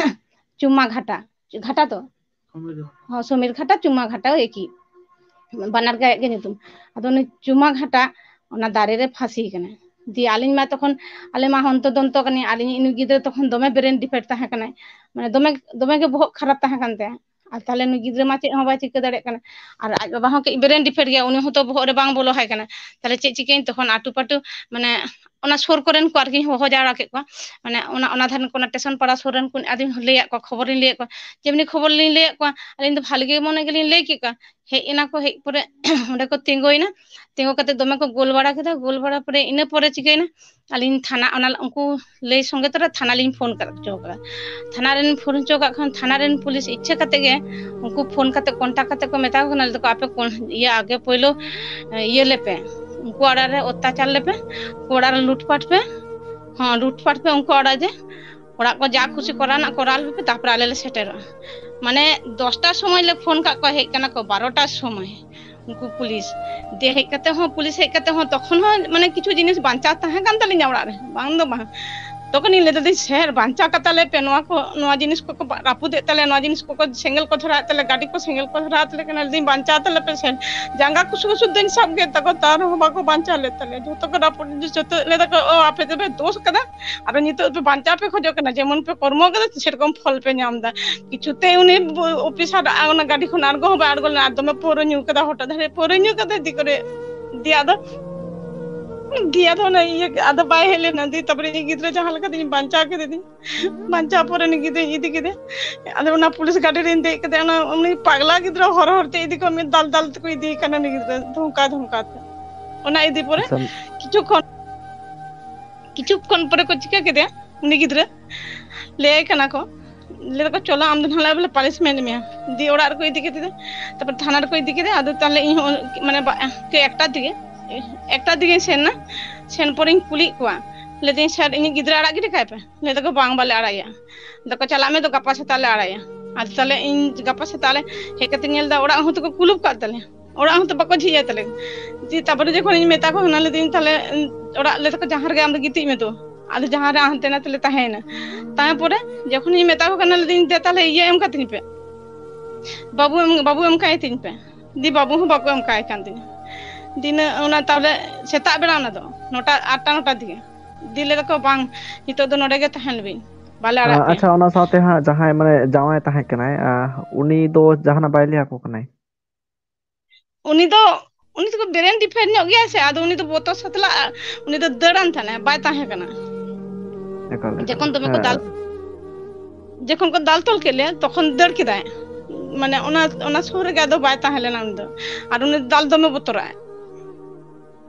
ᱪᱩᱢᱟ ᱜᱷᱟᱴᱟ, ᱜᱷᱟᱴᱟ ᱛᱚ, ᱦᱚᱸ, ᱥᱚᱢᱤᱨ ᱜᱷᱟᱴᱟ, ᱪᱩᱢᱟ ᱜᱷᱟᱴᱟ ᱮᱠᱤ, ᱵᱟᱱᱟᱨ ᱜᱮ ᱟᱭᱟᱜ ᱜᱮ ᱧᱩᱛᱩᱢ᱾" ᱟᱫᱚ ᱩᱱᱤ ᱪᱩᱢᱟ ᱜᱷᱟᱴᱟ ᱚᱱᱟ ᱫᱟᱨᱮ ᱨᱮ ᱯᱷᱟᱸᱥᱤ ᱠᱟᱱᱟᱭ᱾ ᱫᱤᱭᱮ ᱟᱹᱞᱤᱧ ᱢᱟ ᱛᱚᱠᱷᱚᱱ, ᱟᱞᱮ ᱢᱟ ᱦᱚᱱᱛᱚ ᱫᱚᱱᱛᱚ ᱠᱟᱹᱱᱟᱹᱧ, ᱟᱹᱞᱤᱧ ᱩᱱᱤ ᱜᱤᱫᱽᱨᱟᱹ ᱛᱚᱠᱷᱚᱱ ᱫᱚᱢᱮ brain defect ᱛᱟᱦᱮᱸ ᱠᱟᱱᱟᱭ, ᱢᱟᱱᱮ ᱫᱚᱢᱮ, ᱫᱚᱢᱮ ᱜᱮ ᱵᱚᱦᱚᱜ ᱠᱷᱟᱨᱟᱯ ᱛᱟᱦᱮᱸ ᱠᱟᱱ ᱛᱟᱭᱟ᱾ ᱟᱨ ᱛᱟᱦᱞᱮ ᱱᱩᱭ ᱜᱤᱫᱽᱨᱟᱹ ᱢᱟ ᱪᱮᱫ ᱦᱚᱸ ᱵᱟᱭ ᱪᱤᱠᱟᱹ ᱫᱟᱲᱮᱭᱟᱜ ᱠᱟᱱᱟ᱾ ᱟᱨ ᱟᱡ ᱵᱟᱵᱟ ᱦᱚᱸ ᱠᱟᱹᱡ brain defect ᱜᱮᱭᱟ, ᱩᱱᱤ ᱦᱚᱸᱛᱚ ᱵᱚᱦᱚᱜ ᱨᱮ ᱵᱟᱝ ᱵᱚᱞᱚ ᱟᱭ ᱠᱟᱱᱟ᱾ ᱛᱟᱦᱞᱮ ᱪᱮᱫ ᱪᱤᱠᱟᱹᱭᱟᱹᱧ, ᱛᱚᱠᱷᱚᱱ ᱟᱴᱩ ᱯᱟᱴᱩ, ᱢᱟᱱᱮ ᱚᱱᱟ ᱥᱩᱨ ᱠᱚᱨᱮᱱ ᱠᱚ ᱟᱨᱠᱤᱧ ᱦᱚᱦᱚ ᱡᱟᱣᱨᱟ ᱠᱮᱫ ᱠᱚᱣᱟ᱾ ᱢᱟᱱᱮ ᱚᱱᱟ, ᱚᱱᱟ ᱫᱷᱟᱨᱮ ᱠᱚ, ᱚᱱᱟ ᱴᱮᱥᱚᱱ ᱯᱟᱲᱟ ᱥᱩᱨ ᱨᱮᱱ ᱠᱚ ᱟᱫᱚᱧ ᱞᱟᱹᱭᱟᱫ ᱠᱚᱣᱟ, ᱠᱷᱚᱵᱚᱨᱤᱧ ᱞᱟᱹᱭᱟᱫ ᱠᱚᱣᱟ᱾ ᱡᱮᱢᱱᱤ ᱠᱷᱚᱵᱚᱨ ᱞᱤᱧ ᱞᱟᱹᱭᱟᱫ ᱠᱚᱣᱟ, ᱟᱹᱞᱤᱧ ᱫᱚ ᱵᱷᱟᱞᱮ ᱜᱮ ᱢᱚᱱᱮ ᱜᱮᱞᱤᱧ ᱞᱟᱹᱭ ᱠᱮᱫ ᱠᱚᱣᱟ᱾ ᱦᱮᱡ ᱮᱱᱟ ᱠᱚ, ᱦᱮᱡ ᱯᱚᱨᱮ ᱚᱸᱰᱮ ᱠᱚ ᱛᱤᱸᱜᱩᱭᱮᱱᱟ, ᱛᱤᱸᱜᱩ ᱠᱟᱛᱮ ᱫᱚᱢᱮ ᱠᱚ ᱜᱳᱞ ᱵᱟᱲᱟ ᱠᱮᱫᱟ᱾ ᱜᱳᱞ ᱵᱟᱲᱟ ᱯᱚᱨᱮ, ᱤᱱᱟᱹ ᱯᱚᱨᱮ ᱪᱤᱠᱟᱹᱭᱮᱱᱟ, ᱟᱹᱞᱤᱧ ᱛᱷᱟᱱᱟ, ᱚᱱᱟ ᱩᱱᱠᱩ ᱞᱟᱹᱭ ᱥᱚᱸᱜᱮ ᱛᱚᱨᱟ ᱛᱷᱟᱱᱟ ᱞᱤᱧ ᱯᱷᱳᱱ ᱠᱟᱜ ᱦᱚᱪᱚ ᱠᱟᱫᱟ᱾ ᱛᱷᱟᱱᱟ ᱨᱮᱱ ᱯᱷᱳᱱ ᱦᱚᱪᱚ ᱠᱟᱜ ᱠᱷᱟᱱ, ᱛᱷᱟᱱᱟ ᱨᱮᱱ ᱯᱩᱞᱤᱥ ᱤᱪᱪᱷᱟᱹ ᱠᱟᱛᱮ ᱜᱮ ᱩᱱᱠᱩ ᱯᱷᱳᱱ ᱠᱟᱛᱮ, ᱠᱚᱱᱴᱟᱠᱴ ᱠᱟᱛᱮ ᱠᱚ ᱢᱮᱛᱟ ᱠᱚ ᱠᱟᱱᱟ, ᱞᱟᱹᱭ ᱫᱟᱠᱚ, "ᱟᱯᱮ ᱠᱚ ᱤᱭᱟᱹ, ᱟᱜᱮ ᱯᱳᱭᱞᱳ ᱤᱭᱟᱹ ᱞᱮᱯᱮ, ᱩᱱᱠᱩ ᱚᱲᱟᱜ ᱨᱮ ᱚᱛᱛᱟᱪᱟᱨ ᱞᱮᱯᱮ, ᱩᱱᱠᱩ ᱚᱲᱟᱜ ᱨᱮ ᱞᱩᱴᱯᱟᱴ ᱯᱮ, ᱦᱚᱸ, ᱞᱩᱴᱯᱟᱴ ᱯᱮ ᱩᱱᱠᱩ ᱚᱲᱟᱜ ᱡᱮ, ᱚᱲᱟᱜ ᱠᱚ ᱡᱟ ᱠᱷᱩᱥᱤ ᱠᱚᱨᱟᱣ ᱨᱮᱱᱟᱜ ᱠᱚᱨᱟᱣ ᱞᱮᱯᱮ, ᱛᱟᱨᱯᱚᱨᱮ ᱟᱞᱮ ᱞᱮ ᱥᱮᱴᱮᱨᱚᱜᱼᱟ᱾" ᱢᱟᱱᱮ ᱫᱚᱥᱴᱟ ᱥᱚᱢᱚᱭ ᱞᱮ ᱯᱷᱳᱱ ᱠᱟᱜ ᱠᱚᱣᱟ, ᱦᱮᱡ ᱠᱟᱱᱟ ᱠᱚ ᱵᱟᱨᱚᱴᱟ ᱥᱚᱢᱚᱭ᱾ ᱩᱱᱠᱩ ᱯᱩᱞᱤᱥ ᱫᱤᱭᱮ ᱦᱮᱡ ᱠᱟᱛᱮ ᱦᱚᱸ, ᱯᱩᱞᱤᱥ ᱦᱮᱡ ᱠᱟᱛᱮ ᱦᱚᱸ ᱛᱚᱠᱷᱚᱱ ᱦᱚᱸ ᱢᱟᱱᱮ ᱠᱤᱪᱷᱩ ᱡᱤᱱᱤᱥ ᱵᱟᱧᱪᱟᱣ ᱛᱟᱦᱮᱸ ᱠᱟᱱ ᱛᱟᱹᱞᱤᱧᱟ ᱚᱲᱟᱜ ᱨᱮ, ᱵᱟᱝ ᱫᱚ ᱵᱟᱝ᱾ ᱛᱚᱠᱷᱚᱱᱤᱧ ᱞᱟᱹᱭ ᱫᱟᱹᱧ, "ᱥᱮᱨ, ᱵᱟᱧᱪᱟᱣ ᱠᱟᱛᱟ ᱞᱮ ᱯᱮ, ᱱᱚᱣᱟ ᱠᱚ, ᱱᱚᱣᱟ ᱡᱤᱱᱤᱥ ᱠᱚᱠᱚ ᱨᱟᱹᱯᱩᱫᱮᱫ ᱛᱟᱞᱮᱭᱟ, ᱱᱚᱣᱟ ᱡᱤᱱᱤᱥ ᱠᱚᱠᱚ ᱥᱮᱸᱜᱮᱞ ᱠᱚ ᱫᱷᱚᱨᱟᱣᱮᱫ ᱛᱟᱞᱮ, ᱜᱟᱹᱰᱤ ᱠᱚ ᱥᱮᱸᱜᱮᱞ ᱠᱚ ᱫᱷᱚᱨᱟᱣ ᱛᱟᱞᱮ ᱠᱟᱱᱟ, ᱞᱟᱹᱭ ᱫᱟᱹᱧ ᱵᱟᱧᱪᱟᱣ ᱛᱟᱞᱮ ᱯᱮ ᱥᱮᱨ᱾" ᱡᱟᱸᱜᱟ ᱠᱚ ᱥᱩᱫᱷᱩ ᱥᱩᱫᱷᱩᱧ ᱥᱟᱵ ᱠᱮᱫ ᱛᱟᱠᱚ, ᱛᱟᱣ ᱨᱮᱦᱚᱸ ᱵᱟᱠᱚ ᱵᱟᱧᱪᱟᱣ ᱞᱮᱫ ᱛᱟᱞᱮᱭᱟ, ᱡᱷᱚᱛᱚ ᱠᱚ ᱨᱟᱹᱯᱩᱫ, ᱡᱷᱚᱛᱚ ᱞᱟᱹᱭ ᱫᱟᱠᱚ, "ᱚ, ᱟᱯᱮ ᱫᱚᱯᱮ ᱫᱳᱥ ᱠᱟᱫᱟ, ᱟᱫᱚ ᱱᱤᱛᱚᱜ ᱫᱚ ᱵᱟᱧᱪᱟᱣ ᱯᱮ ᱠᱷᱚᱡᱚᱜ ᱠᱟᱱᱟ, ᱡᱮᱢᱚᱱ ᱯᱮ ᱠᱚᱨᱢᱚ ᱠᱟᱫᱟ ᱥᱮᱨᱚᱠᱚᱢ ᱯᱷᱚᱞ ᱯᱮ ᱧᱟᱢ ᱮᱫᱟ᱾" ᱠᱤᱪᱷᱩᱛᱮ ᱩᱱᱤ ᱵᱚ-, ᱚᱯᱷᱤᱥᱟᱨ ᱟ-, ᱚᱱᱟ ᱜᱟᱹᱰᱤ ᱠᱷᱚᱱ ᱟᱬᱜᱚ ᱦᱚᱸ ᱵᱟᱭ ᱟᱬᱜᱚ ᱞᱮᱱᱟ, ᱟᱨ ᱫᱚᱢᱮ ᱯᱟᱹᱣᱨᱟᱹ ᱧᱩ ᱠᱟᱫᱟ, ᱦᱚᱴᱟᱛ ᱫᱷᱟᱨᱮ ᱯᱟᱹᱣᱨᱟᱹ ᱧᱩ ᱠᱟᱫᱟ, ᱫᱤ ᱠᱚᱨᱮ, ᱫᱤ ᱟᱫᱚ, ᱫᱤ ᱟᱫᱚ ᱚᱱᱟ ᱤᱭᱟᱹ, ᱟᱫᱚ ᱵᱟᱭ ᱦᱮᱡ ᱞᱮᱱᱟ, ᱫᱤ ᱛᱟᱨᱯᱚᱨᱮ ᱤᱧ ᱜᱤᱫᱽᱨᱟᱹ ᱡᱟᱦᱟᱸ ᱞᱮᱠᱟ ᱛᱤᱧ ᱵᱟᱧᱪᱟᱣ ᱠᱮᱫᱮ ᱛᱤᱧ, ᱵᱟᱧᱪᱟᱣ ᱯᱚᱨᱮ ᱩᱱᱤ ᱜᱤᱫᱽᱨᱟᱹᱧ ᱤᱫᱤ ᱠᱮᱫᱮ, ᱟᱫᱚ ᱚᱱᱟ ᱯᱩᱞᱤᱥ ᱜᱟᱹᱰᱤ ᱨᱤᱧ ᱫᱮᱡ ᱠᱮᱫᱮ, ᱚᱱᱟ ᱩᱱᱤ ᱯᱟᱜᱽᱞᱟ ᱜᱤᱫᱽᱨᱟᱹ ᱦᱚᱨ ᱦᱚᱨ ᱛᱮ ᱤᱫᱤ ᱠᱚ ᱢᱮ, ᱫᱟᱞ ᱫᱟᱞ ᱛᱮᱠᱚ ᱤᱫᱤᱭᱮ ᱠᱟᱱᱟ ᱩᱱᱤ ᱜᱤᱫᱽᱨᱟᱹ, ᱫᱷᱚᱢᱠᱟ ᱫᱷᱚᱢᱠᱟ ᱛᱮ᱾ ᱚᱱᱟ ᱤᱫᱤ ᱯᱚᱨᱮ ᱟᱪᱪᱷᱟ᱾ ᱠᱤᱪᱷᱩ ᱠᱷᱚᱱ ᱠᱤᱪᱷᱩ ᱠᱷᱚᱱ ᱯᱚᱨᱮ ᱠᱚ ᱪᱤᱠᱟᱹ ᱠᱮᱫᱮᱭᱟ, ᱩᱱᱤ ᱜᱤᱫᱽᱨᱟᱹ ᱞᱟᱹᱭᱟᱭ ᱠᱟᱱᱟ ᱠᱚ, ᱞᱟᱹᱭ ᱫᱟᱠᱚ, "ᱪᱚᱞᱚ, ᱟᱢ ᱫᱚ ᱱᱟᱦᱟᱜ ᱞᱮ ᱯᱟᱱᱤᱥᱢᱮᱱᱴ ᱢᱮᱭᱟ᱾" ᱫᱤᱭᱮ ᱚᱲᱟᱜ ᱨᱮᱠᱚ ᱤᱫᱤ ᱠᱮᱫᱮᱭᱟ, ᱛᱟᱨᱯᱚᱨ ᱛᱷᱟᱱᱟ ᱨᱮᱠᱚ ᱤᱫᱤ ᱠᱮᱫᱮᱭᱟ᱾ ᱟᱫᱚ ᱛᱟᱦᱚᱞᱮ ᱤᱧ ᱦᱚᱸ ᱢᱟᱱᱮ ᱵᱟ-, ᱮᱠᱴᱟ ᱫᱤᱜᱮ ᱮᱠᱴᱟ ᱫᱤᱜᱮᱧ ᱥᱮᱱ ᱮᱱᱟ᱾ ᱥᱮᱱ ᱯᱚᱨᱮᱧ ᱠᱩᱞᱤᱭᱮᱫ ᱠᱚᱣᱟ, ᱞᱟᱹᱭ ᱫᱟᱹᱧ, "ᱥᱟᱨ, ᱤᱧᱤᱡ ᱜᱤᱫᱽᱨᱟᱹ ᱟᱲᱟᱜ ᱜᱤᱰᱤ ᱠᱟᱭ ᱯᱮ?" ᱞᱟᱹᱭ ᱫᱟᱠᱚ, "ᱵᱟᱝ, ᱵᱟᱞᱮ ᱟᱲᱟᱜᱮᱭᱟ᱾" ᱫᱟᱠᱚ, "ᱪᱟᱞᱟᱜ ᱢᱮ, ᱛᱚ ᱜᱟᱯᱟ ᱥᱮᱛᱟᱜ ᱞᱮ ᱟᱲᱟᱜᱮᱭᱟ᱾" ᱟᱫᱚ ᱛᱟᱦᱚᱞᱮ ᱤᱧ ᱜᱟᱯᱟ ᱥᱮᱛᱟᱜ ᱞᱮ ᱦᱮᱡ ᱠᱟᱛᱮ ᱧᱮᱞ ᱮᱫᱟ, ᱚᱲᱟᱜ ᱦᱚᱸ ᱛᱚᱠᱚ ᱠᱩᱞᱩᱯ ᱠᱟᱜ ᱛᱟᱞᱮᱭᱟ, ᱚᱲᱟᱜ ᱦᱚᱸ ᱛᱚ ᱵᱟᱠᱚ ᱡᱷᱤᱡ ᱛᱟᱞᱮ᱾ ᱫᱤᱭᱮ ᱛᱟᱨᱯᱚᱨᱮ ᱡᱚᱠᱷᱚᱱᱤᱧ ᱢᱮᱛᱟ ᱠᱚ ᱠᱟᱱᱟ, ᱞᱟᱹᱭ ᱫᱟᱹᱧ, ᱛᱟᱦᱚᱞᱮ, ᱚᱲᱟᱜ ᱞᱟᱹᱭ ᱫᱟᱠᱚ, "ᱡᱟᱦᱟᱸ ᱨᱮᱜᱮ ᱟᱢ ᱫᱚ ᱜᱤᱛᱤᱡ ᱢᱮ ᱛᱚ᱾" ᱟᱫᱚ ᱡᱟᱦᱟᱸ ᱨᱮ ᱦᱟᱱᱛᱮ ᱱᱟᱛᱮ ᱞᱮ ᱛᱟᱦᱮᱸᱭᱮᱱᱟ᱾ ᱛᱟᱨᱯᱚᱨᱮ ᱡᱚᱠᱷᱚᱱᱤᱧ ᱢᱮᱛᱟ ᱠᱚ ᱠᱟᱱᱟ, ᱞᱟᱹᱭ ᱫᱟᱹᱧ, "ᱫᱮ ᱛᱟᱦᱚᱞᱮ ᱤᱭᱟᱹ ᱮᱢ ᱠᱟᱹᱛᱤᱧ ᱯᱮ, ᱵᱟᱹᱵᱩ ᱮᱢ, ᱵᱟᱹᱵᱩ ᱮᱢ ᱠᱟᱭ ᱛᱤᱧ ᱯᱮ᱾" ᱫᱤ ᱵᱟᱹᱵᱩ ᱦᱚᱸ ᱵᱟᱠᱚ ᱮᱢ ᱠᱟᱭ ᱠᱟᱱ ᱛᱤᱧᱟ᱾ ᱫᱤᱱᱟᱹ ᱚᱱᱟ ᱛᱟᱦᱚᱞᱮ ᱥᱮᱛᱟᱜ ᱵᱮᱲᱟ ᱚᱱᱟ ᱫᱚ ᱱᱚᱴᱟ, ᱟᱴᱴᱟ ᱱᱚᱴᱟ ᱫᱤᱜᱮ᱾ ᱫᱤ ᱞᱟᱹᱭ ᱫᱟᱠᱚ, "ᱵᱟᱝ, ᱱᱤᱛᱚᱜ ᱫᱚ ᱱᱚᱰᱮ ᱜᱮ ᱛᱟᱦᱮᱱ ᱵᱤᱱ, ᱵᱟᱞᱮ ᱟᱲᱟᱜ ᱟ-, ᱯᱮᱭᱟ᱾" ᱟᱪᱪᱷᱟ, ᱚᱱᱟ ᱥᱟᱶᱛᱮ ᱦᱟᱸᱜ ᱡᱟᱦᱟᱸᱭ ᱢᱟᱱᱮ ᱡᱟᱶᱟᱭ ᱛᱟᱦᱮᱸ ᱠᱟᱱᱟᱭ, ᱟ, ᱩᱱᱤ ᱫᱚ ᱡᱟᱦᱟᱱᱟᱜ ᱵᱟᱭ ᱞᱟᱹᱭ ᱟᱠᱚ ᱠᱟᱱᱟᱭ? ᱩᱱᱤ ᱫᱚ, ᱩᱱᱤ ᱫᱚ ᱵᱨᱮᱱ ᱰᱤᱯᱷᱮᱠᱴ ᱧᱚᱜ ᱜᱮᱭᱟᱭ ᱥᱮ, ᱟᱫᱚ ᱩᱱᱤ ᱫᱚ ᱵᱚᱛᱚᱨ ᱥᱟᱛᱞᱟᱜ, ᱩᱱᱤ ᱫᱚ ᱫᱟᱹᱲᱟᱱ ᱛᱟᱦᱮᱱᱟᱭ, ᱵᱟᱭ ᱛᱟᱦᱮᱸ ᱠᱟᱱᱟ᱾ ᱮᱠᱟᱞ, ᱮᱠᱟᱞ᱾ ᱡᱚᱠᱷᱚᱱ ᱫᱚᱢᱮ ᱠᱚ ᱦᱮᱸ᱾ ᱫᱟᱞ, ᱡᱚᱠᱷᱚᱱ ᱠᱚ ᱫᱟᱞ ᱛᱚᱞ ᱠᱮᱫ ᱞᱮᱭᱟ, ᱛᱚᱠᱷᱚᱱ ᱫᱟᱹᱲ ᱠᱮᱫᱟᱭ᱾ ᱢᱟᱱᱮ ᱚᱱᱟ, ᱚᱱᱟ ᱥᱩᱨ ᱨᱮᱜᱮ ᱟᱫᱚ ᱵᱟᱭ ᱛᱟᱦᱮᱸ ᱞᱮᱱᱟ ᱩᱱᱤ ᱫᱚ᱾ ᱟᱨ ᱩᱱᱤ ᱫᱟᱞ ᱫᱚᱢᱮ ᱵᱚᱛᱚᱨᱟᱜᱼᱟᱭ᱾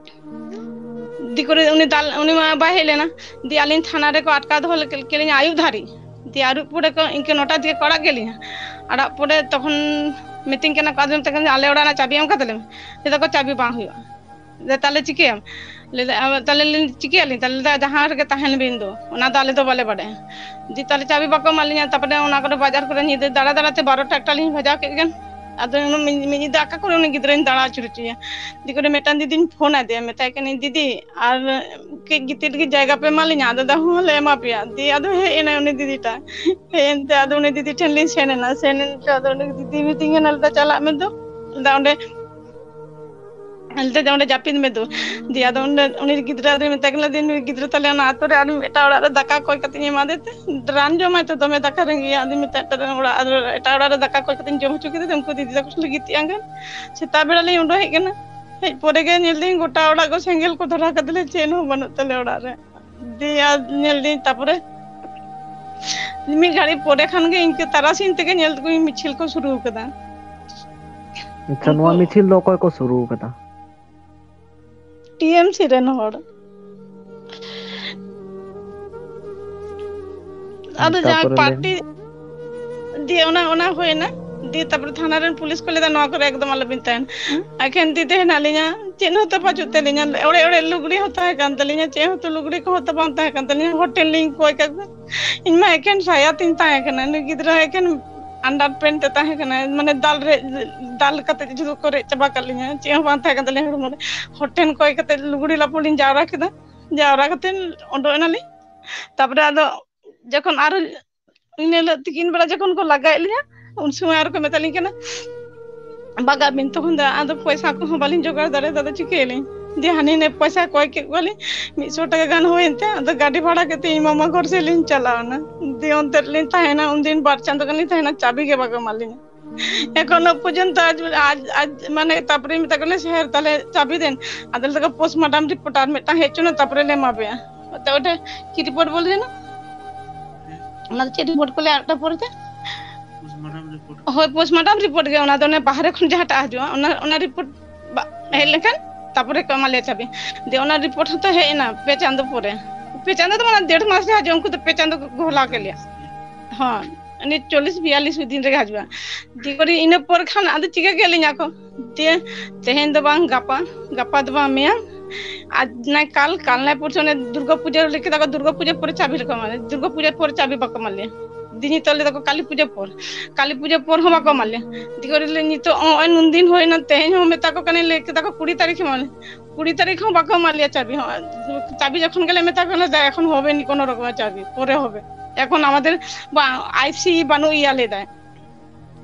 ᱫᱤ ᱠᱚᱨᱮ ᱩᱱᱤ ᱫᱟᱞ, ᱩᱱᱤ ᱢᱟ ᱵᱟᱭ ᱦᱮᱡ ᱞᱮᱱᱟ᱾ ᱫᱤ ᱟᱹᱞᱤᱧ ᱛᱷᱟᱱᱟ ᱨᱮᱠᱚ ᱟᱴᱠᱟᱣ ᱫᱚᱦᱚ ᱞᱮᱫ ᱠᱤᱱᱟ ᱟᱹᱭᱩᱵ ᱫᱷᱟᱹᱨᱤᱡ᱾ ᱫᱤ ᱟᱹᱨᱩᱵ ᱯᱚᱨᱮ ᱠᱚ ᱤᱱᱠᱟᱹ ᱱᱚᱴᱟ ᱫᱤᱜᱮ ᱠᱚ ᱟᱲᱟᱜ ᱠᱮᱫ ᱞᱤᱧᱟ᱾ ᱟᱲᱟᱜ ᱯᱚᱨᱮ ᱛᱚᱠᱷᱚᱱ ᱢᱤᱛᱟᱹᱧ ᱠᱟᱱᱟ ᱠᱚ, ᱟᱫᱚ ᱢᱮᱛᱟᱧ ᱠᱟᱱᱟ, "ᱟᱞᱮ ᱚᱲᱟᱜ ᱨᱮᱱᱟᱜ ᱪᱟᱹᱵᱤ ᱮᱢ ᱠᱟᱛᱟ ᱞᱮᱢᱮ᱾" ᱞᱟᱹᱭ ᱫᱟᱠᱚ, "ᱪᱟᱹᱵᱤ ᱵᱟᱝ ᱦᱩᱭᱩᱜᱼᱟ᱾" ᱞᱟᱹᱭ ᱫᱟ, "ᱛᱟᱦᱞᱮ ᱪᱤᱠᱟᱹᱭᱟᱢ?" ᱞᱟᱹᱭ ᱫᱟ, "ᱟᱵᱟᱨ ᱛᱟᱦᱞᱮ ᱞᱤᱧ ᱪᱤᱠᱟᱹᱭᱟᱞᱤᱧ?" ᱛᱟᱦᱞᱮ ᱞᱟᱹᱭ ᱫᱟ, "ᱡᱟᱦᱟᱸ ᱨᱮᱜᱮ ᱛᱟᱦᱮᱱ ᱵᱤᱱ ᱫᱚ, ᱚᱱᱟ ᱫᱚ ᱟᱞᱮ ᱫᱚ ᱵᱟᱞᱮ ᱵᱟᱰᱟᱭᱟ᱾" ᱫᱤ ᱛᱟᱦᱞᱮ ᱪᱟᱹᱵᱤ ᱵᱟᱠᱚ ᱮᱢᱟᱫ ᱞᱤᱧᱟ᱾ ᱛᱟᱨᱯᱚᱨᱮ ᱚᱱᱟ ᱠᱚᱨᱮ ᱵᱟᱡᱟᱨ ᱠᱚᱨᱮ ᱧᱤᱫᱟᱹ ᱫᱟᱬᱟ ᱫᱟᱬᱟ ᱛᱮ ᱵᱟᱨᱚᱴᱟ ᱮᱠᱴᱟ ᱞᱤᱧ ᱵᱟᱡᱟᱣ ᱠᱮᱫ ᱜᱮ᱾ ᱟᱫᱚ ᱩᱱᱟᱹᱜ ᱢᱤᱫ, ᱢᱤᱫ ᱧᱤᱫᱟᱹ ᱟᱠᱟ ᱠᱚᱨᱮ ᱩᱱᱤ ᱜᱤᱫᱽᱨᱟᱹᱧ ᱫᱟᱬᱟ ᱟᱹᱪᱩᱨ ᱦᱚᱪᱚᱭᱟ? ᱫᱤ ᱠᱚᱨᱮ ᱢᱤᱫᱴᱟᱝ ᱫᱤᱫᱤᱧ ᱯᱷᱳᱱ ᱟᱫᱮᱭᱟ, ᱢᱮᱛᱟᱭ ᱠᱟᱹᱱᱟᱹᱧ, "ᱫᱤᱫᱤ, ᱟᱨ ᱠᱟᱹᱡ ᱜᱤᱛᱤᱡ ᱞᱟᱹᱜᱤᱫ ᱡᱟᱭᱜᱟ ᱯᱮ ᱮᱢᱟ ᱞᱤᱧᱟ?" ᱟᱫᱚ ᱫᱟ, "ᱦᱚᱸ ᱞᱮ ᱮᱢᱟ ᱯᱮᱭᱟ᱾" ᱫᱤ ᱟᱫᱚ ᱦᱮᱡ ᱮᱱᱟᱭ ᱩᱱᱤ ᱫᱤᱫᱤᱴᱟ᱾ ᱦᱮᱡ ᱮᱱᱛᱮ ᱟᱫᱚ ᱩᱱᱤ ᱫᱤᱫᱤ ᱴᱷᱮᱱ ᱞᱤᱧ ᱥᱮᱱ ᱮᱱᱟ᱾ ᱥᱮᱱ ᱮᱱᱛᱮ ᱟᱫᱚ ᱩᱱᱤ ᱫᱤᱫᱤ ᱢᱤᱛᱟᱹᱧ ᱠᱟᱱᱟ, ᱞᱟᱹᱭ ᱫᱟ, "ᱪᱟᱞᱟᱜ ᱢᱮ ᱫᱩ, ᱫᱟ ᱚᱸᱰᱮ, ᱞᱟᱹᱭ ᱫᱟ ᱚᱸᱰᱮ ᱡᱟᱹᱯᱤᱫ ᱢᱮ ᱫᱩ᱾" ᱫᱤ ᱟᱫᱚ ᱩᱱᱤ, ᱩᱱᱤ ᱜᱤᱫᱽᱨᱟᱹ ᱟᱫᱚᱧ ᱢᱮᱛᱟᱭ ᱠᱟᱱᱟ, ᱫᱤ ᱱᱩᱭ ᱜᱤᱫᱽᱨᱟᱹ ᱛᱟᱞᱮ ᱚᱱᱟ ᱟᱛᱳ ᱨᱮ ᱟᱨ ᱮᱴᱟᱜ ᱚᱲᱟᱜ ᱨᱮ ᱫᱟᱠᱟ ᱠᱚᱭ ᱠᱟᱛᱮᱧ ᱮᱢᱟ ᱫᱮ ᱛᱮ, ᱨᱟᱱ ᱡᱚᱢᱟᱭ ᱛᱚ, ᱫᱚᱢᱮ ᱫᱟᱠᱟ ᱨᱮᱸᱜᱮᱡ ᱮᱭᱟ᱾ ᱟᱫᱚᱧ ᱢᱮᱛᱟᱭ ᱠᱟᱱᱟ, ᱚᱲᱟᱜ ᱟᱨ ᱮᱴᱟᱜ ᱚᱲᱟᱜ ᱨᱮ ᱫᱟᱠᱟ ᱠᱚᱭ ᱠᱟᱛᱮᱧ ᱡᱚᱢ ᱦᱚᱪᱚ ᱠᱮᱫᱮ ᱛᱮ ᱩᱱᱠᱩ ᱫᱤᱫᱤ ᱛᱟᱠᱚ ᱥᱟᱞᱟᱜ ᱜᱤᱛᱤᱡ ᱟᱸᱜᱟ᱾ ᱥᱮᱛᱟᱜ ᱵᱮᱲᱟ ᱞᱤᱧ ᱩᱰᱩᱠ ᱦᱮᱡ ᱠᱟᱱᱟ᱾ ᱦᱮᱡ ᱯᱚᱨᱮ ᱜᱮ ᱧᱮᱞ ᱫᱟᱹᱧ ᱜᱚᱴᱟ ᱚᱲᱟᱜ ᱠᱚ ᱥᱮᱸᱜᱮᱞ ᱠᱚ ᱫᱷᱚᱨᱟᱣ ᱠᱟᱫᱟ, ᱞᱮ ᱪᱮᱫ ᱦᱚᱸ ᱵᱟᱹᱱᱩᱜ ᱛᱟᱞᱮ ᱚᱲᱟᱜ ᱨᱮ᱾ ᱫᱤᱭᱮ ᱟᱨ ᱧᱮᱞ ᱫᱟᱹᱧ ᱛᱟᱯᱚᱨᱮ ᱢᱤᱫ ᱜᱷᱟᱹᱲᱤᱡ ᱯᱚᱨᱮ ᱠᱷᱟᱱ ᱜᱮ ᱤᱱᱠᱟᱹ ᱛᱟᱨᱟᱥᱤᱧ ᱛᱮᱜᱮ ᱧᱮᱞ ᱫᱟᱹᱧ ᱢᱤᱪᱷᱤᱞ ᱠᱚ ᱥᱩᱨᱩ ᱠᱟᱫᱟ᱾ ᱟᱪᱪᱷᱟ, ᱩᱱᱠᱩ ᱱᱚᱣᱟ ᱢᱤᱪᱷᱤᱞ ᱫᱚ ᱚᱠᱚᱭ ᱠᱚ ᱥᱩᱨᱩ ᱠᱟᱫᱟ? ᱴᱤ ᱮᱢ ᱥᱤ ᱨᱮᱱ ᱦᱚᱲ᱾ ᱟᱫᱚ ᱡᱟᱦᱟᱸ ᱛᱟᱯᱚᱨᱮ ᱞᱟᱹᱭ ᱯᱟᱨᱴᱤ ᱫᱤᱭᱮ ᱚᱱᱟ, ᱚᱱᱟ ᱦᱩᱭᱮᱱᱟ᱾ ᱫᱤᱭᱮ ᱛᱟᱯᱚᱨᱮ ᱛᱷᱟᱱᱟ ᱨᱮᱱ ᱯᱩᱞᱤᱥ ᱠᱚ ᱞᱟᱹᱭᱫᱟ, "ᱱᱚᱣᱟ ᱠᱚᱨᱮ ᱮᱠᱫᱚᱢ ᱟᱞᱚᱵᱤᱱ ᱛᱟᱦᱮᱱᱟ᱾ ᱮᱠᱷᱮᱱ ᱛᱤ ᱛᱮ ᱦᱮᱱᱟᱜ ᱞᱤᱧᱟ, ᱪᱮᱫ ᱦᱚᱸᱛᱚ ᱵᱟᱹᱪᱩᱜ ᱛᱟᱹᱞᱤᱧᱟ, ᱚᱲᱮᱡ ᱚᱲᱮᱡ ᱞᱩᱜᱽᱲᱤ ᱦᱚᱸ ᱛᱟᱦᱮᱸ ᱠᱟᱱ ᱛᱟᱹᱞᱤᱧᱟ, ᱪᱮᱫ ᱦᱚᱸᱛᱚ ᱞᱩᱜᱽᱲᱤ ᱠᱚᱦᱚᱸ ᱛᱚ ᱵᱟᱝ ᱛᱟᱦᱮᱸ ᱠᱟᱱ ᱛᱟᱹᱞᱤᱧᱟ, ᱦᱳᱴᱮᱞ ᱞᱤᱧ ᱠᱚᱭ ᱠᱟᱜ ᱠᱚᱣᱟ᱾ ᱤᱧ ᱢᱟ ᱮᱠᱷᱮᱱ ᱥᱟᱭᱟ ᱛᱤᱧ ᱛᱟᱦᱮᱸ ᱠᱟᱱᱟ, ᱱᱩᱭ ᱜᱤᱫᱽᱨᱟᱹ ᱮᱠᱷᱮᱱ ᱟᱱᱰᱟᱨ ᱯᱮᱱᱴ ᱮ ᱛᱟᱦᱮᱸ ᱠᱟᱱᱟ, ᱢᱟᱱᱮ ᱫᱟᱞ ᱨᱮ, ᱫᱟᱞ ᱠᱟᱛᱮ ᱡᱷᱚᱛᱚ ᱠᱚ ᱨᱮᱡ ᱪᱟᱵᱟ ᱠᱟᱜ ᱞᱤᱧᱟ, ᱪᱮᱫ ᱦᱚᱸ ᱵᱟᱝ ᱛᱟᱦᱮᱸ ᱠᱟᱱ ᱛᱟᱹᱞᱤᱧᱟ ᱦᱚᱲᱢᱚ ᱨᱮ᱾ ᱦᱳᱴᱮᱞ ᱠᱚᱭ ᱠᱟᱛᱮ ᱞᱩᱜᱽᱲᱤ ᱞᱟᱯᱚ ᱞᱤᱧ ᱡᱟᱣᱨᱟ ᱠᱮᱫᱟ, ᱡᱟᱣᱨᱟ ᱠᱟᱛᱮ ᱚᱰᱚᱠ ᱮᱱᱟᱞᱤᱧ᱾ ᱛᱟᱯᱚᱨᱮ ᱟᱫᱚ ᱡᱚᱠᱷᱚᱱ ᱟᱨᱚ ᱤᱱᱟᱹ ᱦᱤᱞᱳᱜ ᱛᱤᱠᱤᱱ ᱵᱮᱲᱟ ᱡᱚᱠᱷᱚᱱ ᱠᱚ ᱞᱟᱜᱟᱭᱮᱫ ᱞᱤᱧᱟ, ᱩᱱ ᱥᱚᱢᱚᱭ ᱟᱨᱚ ᱠᱚ ᱢᱮᱛᱟ ᱞᱤᱧ ᱠᱟᱱᱟ, "ᱵᱟᱜᱟᱜ ᱵᱤᱱ᱾" ᱛᱚᱠᱷᱚᱱ ᱫᱚ ᱟᱫᱚ ᱯᱚᱭᱥᱟ ᱠᱚᱦᱚᱸ ᱵᱟᱹᱞᱤᱧ ᱡᱚᱜᱟᱲ ᱫᱟᱲᱮᱭᱟᱫᱟ, ᱟᱫᱚ ᱪᱤᱠᱟᱹᱭᱟᱞᱤᱧ? ᱫᱤᱭᱮ ᱦᱟᱹᱱᱤ ᱱᱟᱹᱭ ᱯᱚᱭᱥᱟ ᱠᱚᱭ ᱠᱮᱫ ᱠᱚᱣᱟᱞᱤᱧ, ᱢᱤᱫ ᱥᱚ ᱴᱟᱠᱟ ᱜᱟᱱ ᱦᱩᱭᱮᱱ ᱛᱮ ᱟᱫᱚ ᱜᱟᱹᱰᱤ ᱵᱷᱟᱲᱟ ᱠᱟᱛᱮ ᱤᱧ ᱢᱟᱢᱟ ᱜᱷᱚᱨ ᱥᱮᱫ ᱞᱤᱧ ᱪᱟᱞᱟᱣ ᱮᱱᱟ᱾ ᱫᱤᱭᱮ ᱚᱱᱛᱮ ᱨᱮᱞᱤᱧ ᱛᱟᱦᱮᱸᱭᱮᱱᱟ, ᱩᱱᱫᱤᱱ ᱵᱟᱨ ᱪᱟᱸᱫᱳ ᱜᱟᱱ ᱞᱤᱧ ᱛᱟᱦᱮᱸᱭᱮᱱᱟ, ᱪᱟᱹᱵᱤ ᱜᱮ ᱵᱟᱠᱚ ᱮᱢᱟ ᱞᱤᱧᱟ᱾ ᱮᱠᱷᱚᱱᱳ ᱯᱚᱨᱡᱚᱱᱛᱚ ᱟᱡ, ᱟᱡ, ᱟᱡ, ᱢᱟᱱᱮ, ᱛᱟᱨᱯᱚᱨᱮ ᱢᱮᱛᱟ ᱠᱚ ᱠᱟᱱᱟ, "ᱥᱮᱨ, ᱛᱟᱦᱞᱮ ᱪᱟᱹᱵᱤ ᱫᱮᱱ?" ᱟᱫᱚ ᱞᱟᱹᱭ ᱫᱟᱠᱚ, "ᱯᱳᱥᱴᱢᱟᱨᱴᱟᱢ ᱨᱤᱯᱳᱨᱴ ᱟᱨ ᱢᱤᱫᱴᱟᱝ ᱦᱮᱡ ᱦᱚᱪᱚᱱᱟ, ᱛᱟᱨᱯᱚᱨᱮ ᱞᱮ ᱮᱢᱟ ᱯᱮᱭᱟ᱾" ᱛᱚ ᱚᱸᱰᱮ ᱪᱮᱫ ᱨᱤᱯᱳᱨᱴ ᱵᱚᱞᱮ ᱡᱮᱱᱚ? ᱚᱱᱟ ᱫᱚ ᱪᱮᱫ ᱨᱤᱯᱳᱨᱴ ᱠᱚ ᱞᱟᱹᱭᱟ ᱟᱨ ᱢᱤᱫᱴᱟᱝ ᱯᱚᱨᱮᱛᱮ? ᱯᱳᱥᱴᱢᱟᱨᱴᱟᱢ ᱨᱤᱯᱳᱨᱴ᱾ ᱦᱳᱭ, ᱯᱳᱥᱴᱢᱟᱨᱴᱟᱢ ᱨᱤᱯᱳᱨᱴ ᱜᱮ, ᱚᱱᱟ ᱫᱚ ᱚᱱᱮ ᱵᱟᱦᱨᱮ ᱠᱷᱚᱱ ᱡᱟᱦᱟᱸᱴᱟᱜ ᱦᱤᱡᱩᱜᱼᱟ, ᱚᱱᱟ, ᱚᱱᱟ ᱨᱤᱯᱳᱨᱴ ᱵᱟ-, ᱦᱮᱡ ᱞᱮᱱᱠᱷᱟᱱ ᱛᱟᱨᱯᱚᱨᱮ ᱠᱚ ᱮᱢᱟ ᱞᱮᱭᱟ ᱪᱟᱹᱵᱤ᱾ ᱫᱤᱭᱮ ᱚᱱᱟ ᱨᱤᱯᱳᱨᱴ ᱦᱚᱸᱛᱚ ᱦᱮᱡ ᱮᱱᱟ ᱯᱮ ᱪᱟᱸᱫᱳ ᱯᱚᱨᱮ᱾ ᱯᱮ ᱪᱟᱸᱫᱳ ᱫᱚ ᱵᱟᱝ, ᱰᱮᱲ ᱢᱟᱥ ᱨᱮ ᱦᱤᱡᱩᱜᱼᱟ, ᱩᱱᱠᱩ ᱫᱚ ᱯᱮ ᱪᱟᱸᱫᱳ ᱠᱚ ᱜᱷᱚᱞᱟᱣ ᱠᱮᱫ ᱞᱮᱭᱟ᱾ ᱦᱳᱭ, ᱩᱱᱤ ᱪᱚᱞᱞᱤᱥ ᱵᱤᱭᱟᱞᱞᱤᱥ ᱫᱤᱱ ᱨᱮᱜᱮ ᱦᱤᱡᱩᱜᱼᱟ᱾ ᱫᱤᱭᱮ ᱠᱚᱨᱮ ᱤᱱᱟᱹ ᱯᱚᱨ ᱠᱷᱟᱱ ᱟᱫᱚ ᱪᱤᱠᱟᱹ ᱠᱮᱫ ᱞᱤᱧᱟ ᱠᱚ? ᱫᱤᱭᱮ ᱛᱮᱦᱮᱧ ᱫᱚ ᱵᱟᱝ ᱜᱟᱯᱟ, ᱜᱟᱯᱟ ᱫᱚ ᱵᱟᱝ ᱢᱮᱭᱟᱝ, ᱟᱨ ᱱᱟᱭ ᱠᱟᱞ, ᱠᱟᱞ ᱱᱟᱭ ᱯᱚᱨᱥᱚᱱᱮ ᱫᱩᱨᱜᱟ ᱯᱩᱡᱟᱹ ᱞᱟᱹᱭ ᱠᱮᱫᱟ ᱠᱚ, ᱫᱩᱨᱜᱟ ᱯᱩᱡᱟᱹ ᱯᱚᱨᱮ ᱪᱟᱵᱤ ᱞᱮᱠᱚ ᱮᱢᱟ ᱞᱮᱭᱟ, ᱫᱩᱨᱜᱟ ᱯᱩᱡᱟᱹ ᱯᱚᱨᱮ ᱪᱟᱵᱤ ᱵᱟᱠᱚ ᱮᱢᱟ ᱞᱮᱭᱟ᱾ ᱫᱤᱱᱤ ᱛᱚ ᱞᱟᱹᱭ ᱫᱟᱠᱚ ᱠᱟᱞᱤ ᱯᱩᱡᱟᱹ ᱯᱚᱨ, ᱠᱟᱞᱤ ᱯᱩᱡᱟᱹ ᱯᱚᱨ ᱦᱚᱸ ᱵᱟᱠᱚ ᱮᱢᱟ ᱞᱮᱭᱟ᱾ ᱫᱤᱭᱮ ᱠᱚᱨᱮ ᱞᱮ ᱱᱤᱛᱚᱜ ᱱᱚᱜᱼᱚᱭ ᱱᱩᱱ ᱫᱤᱱ ᱦᱩᱭᱱᱟ, ᱛᱮᱦᱮᱧ ᱦᱚᱸ ᱢᱮᱛᱟ ᱠᱚ ᱠᱟᱹᱱᱟᱹᱧ, ᱞᱟᱹᱭ ᱠᱮᱫᱟ ᱠᱚ ᱠᱩᱲᱤ ᱛᱟᱹᱨᱤᱠᱷ ᱮᱢᱟ ᱞᱮ, ᱠᱩᱲᱤ ᱛᱟᱹᱨᱤᱠᱷ ᱦᱚᱸ ᱵᱟᱠᱚ ᱮᱢᱟ ᱞᱮᱭᱟ ᱪᱟᱵᱤ ᱦᱚᱸ᱾ ᱪᱟᱵᱤ ᱡᱚᱠᱷᱚᱱ ᱜᱮᱞᱮ ᱢᱮᱛᱟ ᱠᱚ ᱠᱟᱱᱟ, "ᱫᱟ, ᱮᱠᱷᱚᱱ ᱦᱚᱵᱮ ᱱᱤ ᱠᱳᱱᱳ ᱨᱚᱠᱚᱢ ᱪᱟᱵᱤ, ᱯᱚᱨᱮ ᱦᱚᱵᱮ, ᱮᱠᱷᱚᱱ ᱟᱢᱟᱫᱮᱨ ᱵᱟ-, ᱟᱭᱥᱤ ᱵᱟᱹᱱᱩᱜ ᱤᱭᱟ," ᱞᱟᱹᱭ ᱫᱟᱭ᱾